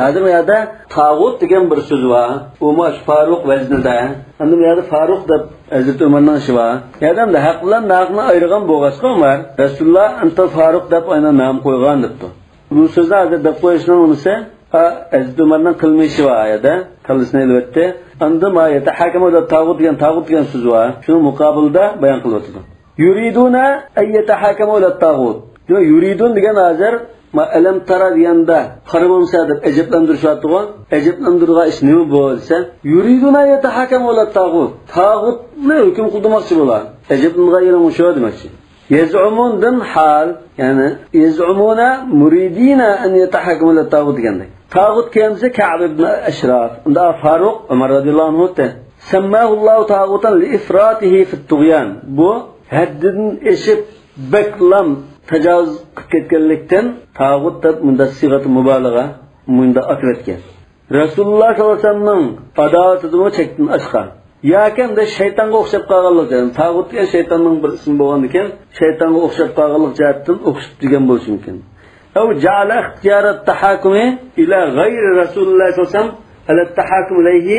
ھازىر بۇ يەردە تاغۇت دېگەن بىر سۆز بار. ئۇمۇ شۇ فاروق ۋەزنىدە. ئاندىن بۇ يەردە فاروق دەپ ھەزرىتى ئۆمەرنىڭ ئىشى بار. يەردە ئەمدى ھەق بىلەن ناھەقنى ئايرىغان بولغاچقا ئۆمەر، رەسۇلۇللا أنت الفاروق دەپ ئاينا نام قويغان دەپتۇ. بۇ سۆزنى ھازىر دەپ قويۇشنىڭ نېمىسى؟ ھا، ھەزرىتى ئۆمەرنىڭ قىلمىشى بار ئايەردە. كاللىسىنى ئېلىۋەتتى. ئاندىن ما يەتەھاكەمۇ دەپ تاغۇت دېگەن، تاغۇت دېگەن سۆز بار. شۇنىڭ مۇقابىلىدا بايان قىلىۋاتىدۇ. يريدون أن يتحاكموا إلى الطاغوت. يۇرىدۇن دېگەن ھازىر ما ئەلەم تارا دېگەندە قارىمامسەن دەپ ئەجەبلەندۈرۈشۈۋاتىدىغۇ. ئەجەبلەندۈرىدىغان ئىش نېمە بۇ دېسە، يريدون أن يتحاكموا إلى الطاغوت. تاغۇتنى ھۆكۈم قىلدۇرماقچى بۇلار. ئەجەبلىنىدىغان يېرىڭ شۇ دېمەكچى. يزعمون دىن ھال، يەنى يزعمون مريدين أن يتحاكموا إلى الطاغوت دېگەندەك. تاغۇت كەلگەنسى كەئب ئىبن ئەشراف. ئۇندا فاروق ئۆمەر رەزىياللاھۇ ئەنھۇ. سماه الله طاغوتا لإفراطه في الطغيان. بۇ ھەددىدىن ئېشىپ بەكلام تاجاۋۇز قىلىپ كەتكەنلىكتىن تاغۇت دەپ مۇنداق سىيغەتۇ مۇبالىغە مۇنداق ئاتىۋەتكەن. رەسۇلۇللا ساللاللاھۇ ئەلەيھى ۋەسەللەمنىڭ ئاداۋىتىدىمۇ چەكتىن ئاشقان. ياكى ئەمدى شەيتانغا ئوخشاپ قالغانلىق، يەنى تاغۇت دېگەن شەيتاننىڭ بىر ئىسمى بولغاندىكىن، شەيتانغا ئوخشاپ قالغانلىق جەھەتتىن ئوخشىتىپ دېگەن بولۇشى مۇمكىن. أو جعل اختيار التحاكم إلى غير رسول الله صلى الله عليه وسلم على التحاكم إليه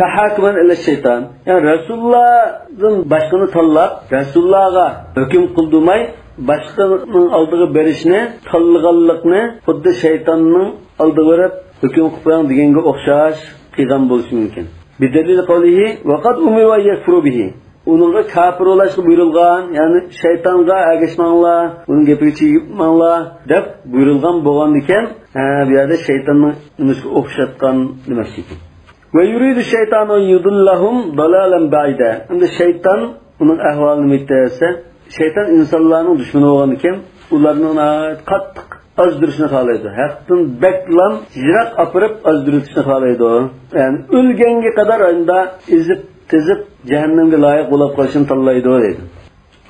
تحاكما إلى الشيطان. يەنى رەسۇلۇللادىن باشقىنى تاللاپ، رەسۇلۇللاغا ھۆكۈم قىلدۇرماي، باشقىنىڭ ئالدىغا بېرىشنى تاللىغانلىقنى خۇددى شەيتاننىڭ ئالدىغا بېرىپ ھۆكۈم قىلىپ قويۇڭ دېگەنگە ئوخشاش قىلغان بولۇشى مۇمكىن. بدليل قوله وقد أمروا أن يكفروا به. ئۇنىڭغا كاپىر بولۇشقا بۇيرۇلغان، يەنى شەيتانغا ئەگەشمەڭلار، ئۇنىڭ گېپىگە چىگىپ ماڭلار دەپ بۇيرۇلغان بولغاندىكىن، ھە، بۇ يەردە شەيتاننىڭ نېمىسىگە ئوخشاتقان دېمەكچى ئىكەن. ويريد الشيطان أن يضلهم ضلالا بعيدا. ئەمدى شەيتان ئۇنىڭ ئەھۋالى نېمە دېسە، شەيتان ئىنسانلارنىڭ دۈشمىنى بولغاندىكىن، ئۇلارنى ناھايىتى قاتتىق ئازدۇرۇشنى خالايدۇ. ھەقتىن بەكلا يىراق ئاپىرىپ ئازدۇرۇۋېتىشنى خالايدۇ. يەنى ئۆلگەنگە قەدەر ئاينىدا ئېزىپ، تېزىپ، جەھەننەمگە لايىق بولاپ قېلىشنى تاللايدۇ دەيدۇ.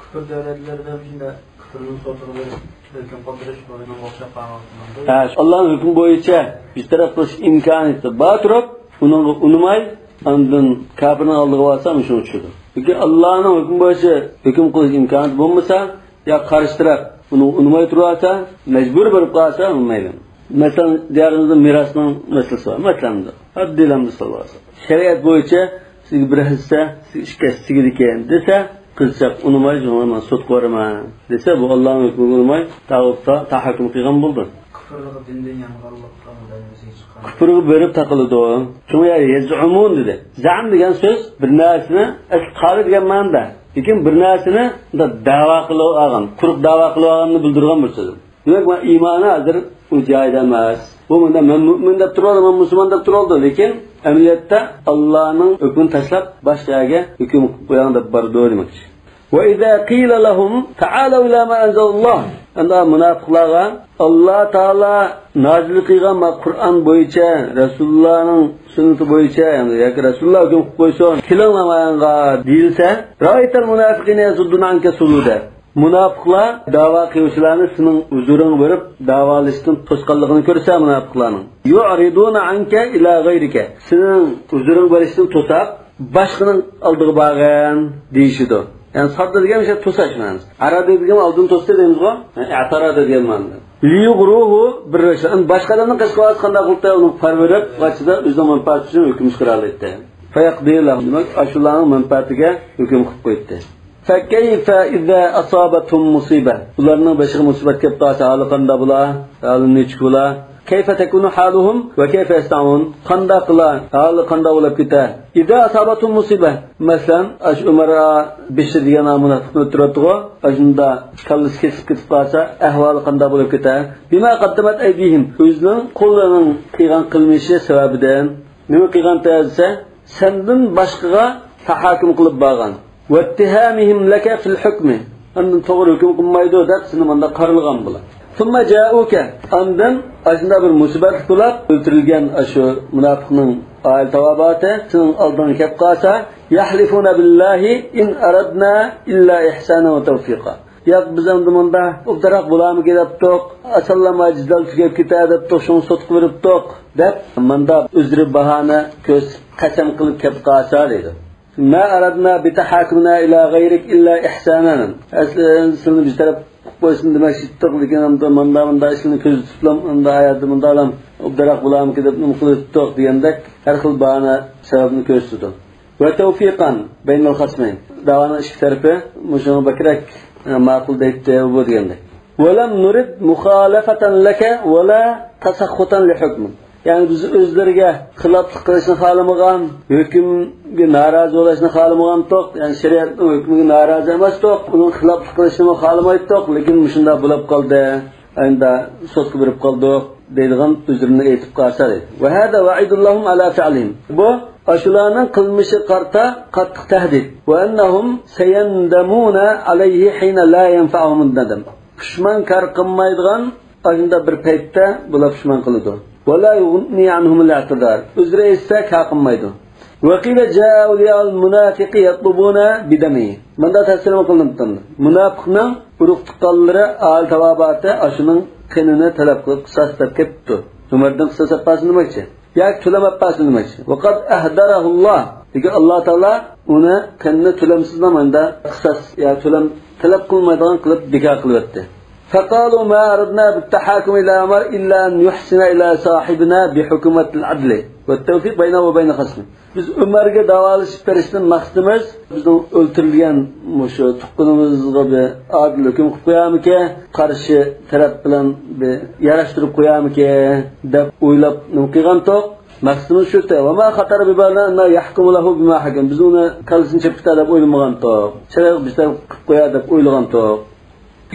كۇفر دۆلەتلىرىدە شۇنداق كۇفرنىڭ سوتىغا بېرىپ ھۆكۈم قىلدۇرۇش بۇنىڭغا ئوخشاپ قالغان. ھە، ئاللانىڭ ھۆكمى بويىچە بىر تەرەپ قىلىش ئىمكانىيىتى بار تۇرۇپ، ئۇنىڭغا ئۇنىماي، ئاندىن كاپىرنىڭ ئالدىغا بارسا، مۇشۇنى چۈشىدۇ. لېكىن ئاللانىڭ ھۆكمى بويىچە ھۆكۈم قىلىش ئىمكانىيىتى بولمىسا، يا قارشى تەرەپ ئۇنىڭغا ئۇنىماي تۇرۇۋالسا، مەجبۇر بېرىپ قالسا، مەيلى. مەسىلەن، دىيارىمىزدا مىراسنىڭ مەسىلىسى بار. مەسىلەن، ئاددىيلا مىسال بار. شەرىئەت بويىچە سىزگە بىر ھەسسە، سىزگە ئىككى ھەسسە تېگىدىكەن دېسە، قىزچاق ئۇنىماي، شۇڭا مەن سوتقا بارىمەن دېسە، بۇ ئاللانىڭ ھۆكمىگە ئۇنىماي، تاغۇتقا تاھاككۇم قىلغان بولدى. كۇپۇرلۇقى دىندىن يانغانلىققا مۇدەللىسى چىققان. كۇپۇرغا بېرىپ تاقىلىدۇ. شۇڭا يا يەزئۇمۇن دېدى. زەئم دېگەن سۆز بىر نەرسىنى ئەسلى قالى دېگەن مەنىدە. لېكىن بىر نەرسىنى دەۋا قىلىۋالغان، قۇرۇق دەۋا قىلىۋالغاننى بىلدۈرگەن بىر سۆز. دېمەك، مانا ئىمانى ھازىر ئۇ جايىدا ئەمەس. بۇ مۇندا مەن مۇئمىن دەپ تۇرۇۋالىدۇ، مەن مۇسۇلمان دەپ تۇرۇۋالىدۇ. لېكىن ئەمەلىيەتتە ئاللانىڭ ھۆكمىنى تاشلاپ، باشقا يەرگە ھۆكۈم قىلىپ قويۇڭ دەپ بارىدۇ دېمەكچى. وإذا قيل لهم تعالوا إلى ما أنزل الله. ئەمدى مۇناپىقلارغا ئاللا تائالا نازىل قىلغان ما قۇرئان بويىچە، رەسۇلۇللانىڭ سۈننىتى بويىچە، يەنى ياكى رەسۇلۇللا ھۆكۈم قىلىپ قويسۇن، كېلىڭلار مايانغا دېيىلسە، رأيت المنافقين يصدون عنك صدودا. مۇناپىقلار داۋا قىلغۇچىلارنى سېنىڭ ھۇزۇرۇڭغا بېرىپ داۋالىشىشتىن توسقانلىقىنى كۆرسە مۇناپىقلارنىڭ. يعرضون عنك إلى غيرك. سېنىڭ ھۇزۇرۇڭغا بېرىشتىن توساپ، باشقىنىڭ ئالدىغا بارغىن دېيىشىدۇ. يەنى ساددا دېگەن مۇشۇ توساش مەنىسى. ئەرەدە دېگەن ئالدىن توستى دەيمىزغۇ؟ يەنى ئەتەرەدە دېگەن مەنىدە. ليغروه بالرشوة. ئەمدى باشقا ئادەمنىڭ قېشىغا بارسا قانداق قىلىدۇ؟ ئۇنىڭ پارا بېرىپ، قاچىدا ئۆزىنىڭ مەنپەئەتى ئۈچۈن ھۆكۈم چىقىرالايتتى. فيقضي لهم. دېمەك، ئاشۇلارنىڭ مەنپەئەتىگە ھۆكۈم قىلىپ قوياتتى. فكيف إذا أصابتهم مصيبة. ئۇلارنىڭ بېشىغا مۇسىبەت كېلىپ قالسا، ھالى قانداق بولا؟ ھالى نېچۈك بولا؟ كيف تكون حالهم وكيف يصنعون؟ قانداق قىلا؟ ھالى قانداق بولۇپ كېتە؟ إذا أصابتهم مصيبة. مەسىلەن، ئاشۇ ئۆمەر بېشى دېگەن مۇناپىقنى ئۆلتۈرۈۋەتتىغۇ. ئاشۇندا كاللىسى كېسىلىپ كېتىپ قالسا، ئەھۋالى قانداق بولۇپ كېتە؟ بما قدمت أيديهم. ئۆزىنىڭ قولىنىڭ قىلغان قىلمىشى سەۋەبىدىن. نېمە قىلغانتى دېسە، سەندىن باشقىغا تاھاككۇم قىلىپ بارغان. واتهامهم لك في الحكم. ئاندىن توغرا ھۆكۈم قىلمايدۇ دەپ سېنى مۇنداق قارىلىغان بۇلار. ثم جاءوك. ئاندىن ئاشۇنداق بىر مۇسىبەتلىك بولۇپ، ئۆلتۈرۈلگەن ئاشۇ مۇناپىقنىڭ ئائىلە تاۋابىئاتى سېنىڭ ئالدىڭغا كەپ قالسا، يحلفون بالله إن أردنا إلا إحسانا وتوفيقا. ياق، بىز ئەمدى مۇندا ئوبدانراق بولارمىكىن دەپتۇق، ئاسانلا ما جېدەل تۈگەپ كېتەر دەپتۇق، شۇڭا سوتقا بېرىپتۇق، دەپ ماندا ئۆزرە باھانە كۆرسىتىپ قەسەم قىلىپ كەپ قالسا دەيدۇ. ما أردنا بتحاكمنا إلى غيرك إلا إحسانا. ئەسلى سىلىنى بىر تەرەپ قىلىپ قويسۇن دېمەكچى ئىدۇق، لېكىن ئەمدى ماندا مۇندا ئىشلارنى كۆزدە تۇتۇپلا، مۇندا ھاياتتا مۇنداقلام ئوبدانراق بولارمىكىن دەپ نېمە قىلىپ ئۆتتۇق دېگەندەك ھەر خىل باھانە سەۋەبنى كۆرسىتىدۇ. وتوفيقا بين الخصمين. داۋانىڭ ئىككى تەرىپى مۇشۇنىڭ بەكرەك، ئە، ماقۇل دەيتتى بۇ دېگەندەك. ولم نرد مخالفة لك ولا تسخطا لحكمك. يەنى بىز ئۆزلىرىگە خىلاپلىق قىلىشنى خالىمىغان، ھۆكۈمگە نارازى بولۇشنى خالىمىغانتۇق، يەنى شەرىئەتنىڭ ھۆكمىگە نارازى ئەمەستۇق، ئۇنىڭ خىلاپلىق قىلىشنىمۇ خالىمايتتۇق، لېكىن مۇشۇنداق بولۇپ قالدى. ئەمدى سوتقا بېرىپ قالدۇق دەيدىغان ئۆزرىنى ئېيتىپ قالسا دەيدۇ. وهذا وعيد لهم على فعلهم. بۇ ئاشۇلارنىڭ قىلمىشىغا قارىتا قاتتىق تەھدىت. وأنهم سيندمون عليه حين لا ينفعهم الندم. پۇشمان كار قىلمايدىغان ئاشۇنداق بىر پەيتتە بۇلار پۇشمان قىلىدۇ. ولا يغني عنهم الاعتذار. ئۆزرە ئېيتسا كار قىلمايدۇ. وقيل جاء أولياء المنافق يطلبون بدمه. مۇنداق تەسۋىرمۇ قىلىنىپتۇ. مۇناپىقنىڭ ئۇرۇق تۇغقانلىرى، ئائىلە تاۋابىئاتى ئاشۇنىڭ قېنىنى تەلەپ قىلىپ، قىساس دەپ كېلىپتۇ. ئۆمەردىن قىساس ئەپ بەرسۇن دېمەكچى. ياكى تۆلەم ئەپ بەرسۇن دېمەكچى. وقد أهدره الله. لېكىن ئاللا تائالا ئۇنى قېنىنى تۆلەمسىزلا مۇنداق قىساس يا تۆلەم تەلەپ قىلمايدىغان قىلىپ بىكار قىلىۋەتتى. فقالوا ما أردنا بالتحاكم إلى عمر إلا أن يحسن إلى صاحبنا بحكومة العدل والتوفيق بينه وبين خصمه. بىز ئۆمەرگە داۋالىشىپ بېرىشتىن مەقسىتىمىز، بىزنىڭ ئۆلتۈرۈلگەن مۇشۇ تۇغقىنىمىزغا بىر ئادىل ھۆكۈم قىلىپ قويارمىكىن، قارشى تەرەپ بىلەن بىر ياراشتۇرۇپ قويارمىكىن دەپ ئويلاپ نېمە قىلغانتۇق. مەقسىتىمىز شۇ. وما خطر ببالنا أن يحكم له بما حكم. بىز ئۇنى كاللىسىنى چېپىپ كېتەر دەپ ئويلىمىغانتۇق. شەرەپ بىز تەرەپ قىلىپ قويار دەپ ئويلىغانتۇق.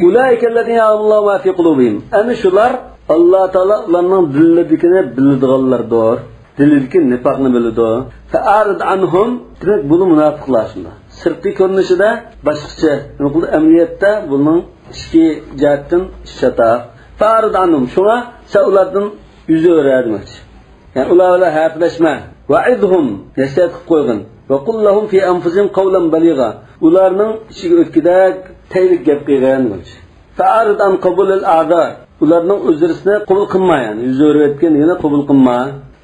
أولئك الذين يعلم الله ما في قلوبهم. ئەنە شۇلار، ئاللا تائالا ئۇلارنىڭ دىللىرىدىكىنى بىلىدىغانلاردۇر. دىلىدىكى نىپاقنى بىلىدۇ. فأعرض عنهم. دېمەك، بۇلار مۇناپىقلار شۇنداق. سىرتقى كۆرۈنۈشىدە باشقىچە. نېمە قىلدى؟ ئەمەلىيەتتە بۇنىڭ ئىچكى جەھەتتىن ئىش چاتاق. فأعرض عنهم. شۇڭا سەن ئۇلاردىن يۈز ئۆرە دېمەكچى. يەنى ئۇلار بىلەن ھەپىلەشمە. وعظهم، نەسىھەت قىلىپ قويغىن. وقل لهم في أنفسهم قولا بليغا، ئۇلارنىڭ ئىچىگە ئۆتكۈدەك تەگلىك گەپ قىلغىن دېمەكچى. فأعرض عن قبول الأعذار، ئۇلارنىڭ ئۆزرىسىنى قوبۇل قىلما، يەنى يۈز ئۆرۈۋەتكەن دېگەننى قوبۇل قىلما.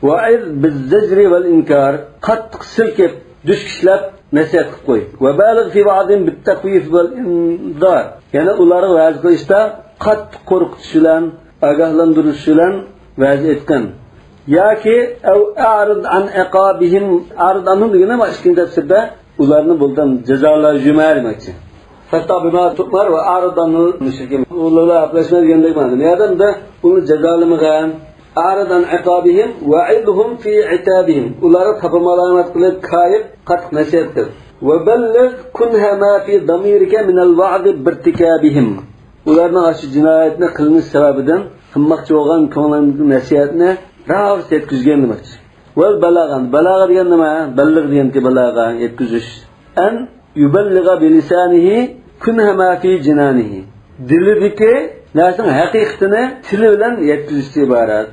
وعظ بالزجر والإنكار، قاتتىق سىلكىپ، دۈشكۈچلەپ نەسىھەت قىلىپ قوي. وبالغ في وعظهم بالتخويف والإنذار، يەنى ئۇلارغا ۋەز قىلىشتا قاتتىق قورقۇتۇش بىلەن، ئاگاھلاندۇرۇش بىلەن ۋەز ئېيتقىن. ياكى، ئەۋ ئەرىد ئەن ئىقابىھىم. ئەرىد ئەنھۇم دېگەن نېمە؟ ئىككىنچى تەپسىردە ئۇلارنى بولدى جازالايمىز دېمەكچى. فاستع بما تؤمر وأعرض عن المشركين. ئۇلار گەپلەشمە دېگەندەك مانا. نېمە دېدى؟ ئۇنى جازالىمىغىن. أعرض عن عقابهم وعظهم في عتابهم. ئۇلارغا تاپىمالايمات قىلىپ، كايىپ، قاتتىق نەسىھەت قىل. وبلغ كنه ما في ضميرك من الوعظ بارتكابهم. ئۇلارنىڭ ئاشۇ جىنايەتنى قىلمىش سەۋەبىدىن قىلماقچى بولغان كۆڭلىدىكى نەسىھەتنى راۋۇرۇس يەتكۈزگىن دېمەكچى. ۋەل بەلاغەن. بەلاغە دېگەن نېمە؟ بەللىغ دېگەنكى بەلاغە، يەتكۈزۈش. ئەن يۇبەللىغە بىلىسانىھى كۇنھە ما فى جىنانىھى. دىلىدىكى نەرسىنىڭ ھەقىقىتىنى تىلى بىلەن يەتكۈزۈشتىن ئىبارەت.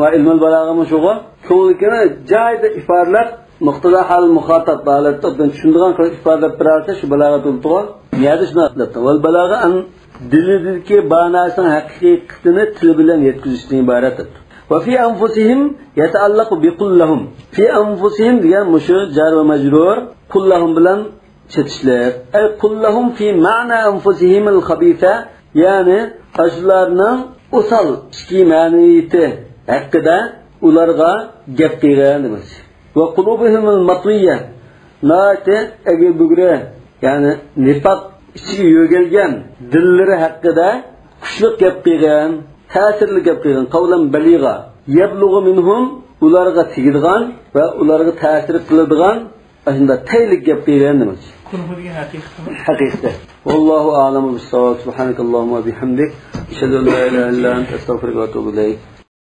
ۋە ئىلمۇل بەلاغە مۇشۇغۇ. كۆڭلىدىكىنى جايىدا ئىپادىلەپ، مۇقتىزا ھال مۇخاتاب ھالەتتە ئوبدان چۈشىنىدىغان قىلىپ ئىپادىلەپ بېرەلىسە، شۇ بەلاغەت بولىدىغۇ. نېمە دېسە شۇنداق دەپتۇ. ۋەل بەلاغە ئەن دىلىدىكى بار نەرسىنىڭ ھەقىقىتىنى تىلى بىلەن يەتكۈزۈشتىن ئىبارەت دەپتۇ. ۋە فى ئەنفۇسىھىم يەتەئەللەقۇ بى قۇللەھۇم. فى ئەنفۇسىھىم دېگەن مۇشۇ جار ۋە مەجرۇر، قۇللەھۇم بىلەن چېتىشلىق. ئەي قۇللەھۇم فى مەئنا ئەنفۇسىھىمىل خەبىسە، يەنى ئاشۇلارنىڭ ئوسال ئىچكى مەنىۋىيىتى ھەققىدە ئۇلارغا گەپ قىلغىن دېمەكچى. ۋە قۇلۇبىھىمىل مەتۋىيە، ناھايىتى ئەگرى-بۈگرى، يەنى نىپاق ئىچىگە يۆگەلگەن دىللىرى ھەققىدە كۈچلۈك گەپ قىلغىن، تەسىرلىك گەپ قىلغىن، قەۋلەن بەلىغا. يەبلۇغۇ مىنھۇم، ئۇلارغا تېگىدىغان ۋە ئۇلارغا تەسىر قىلىدىغان ئاشۇنداق تەگلىك گەپ قىلغىن دېمەكچى. كۇنھۇ دېگەن ھەقىقىتىمۇ؟ ھەقىقىتى. والله أعلم بالصواب. سبحانك اللهم وبحمدك، أشهد أن لا إله إلا أنت، أستغفرك وأتوب إليك.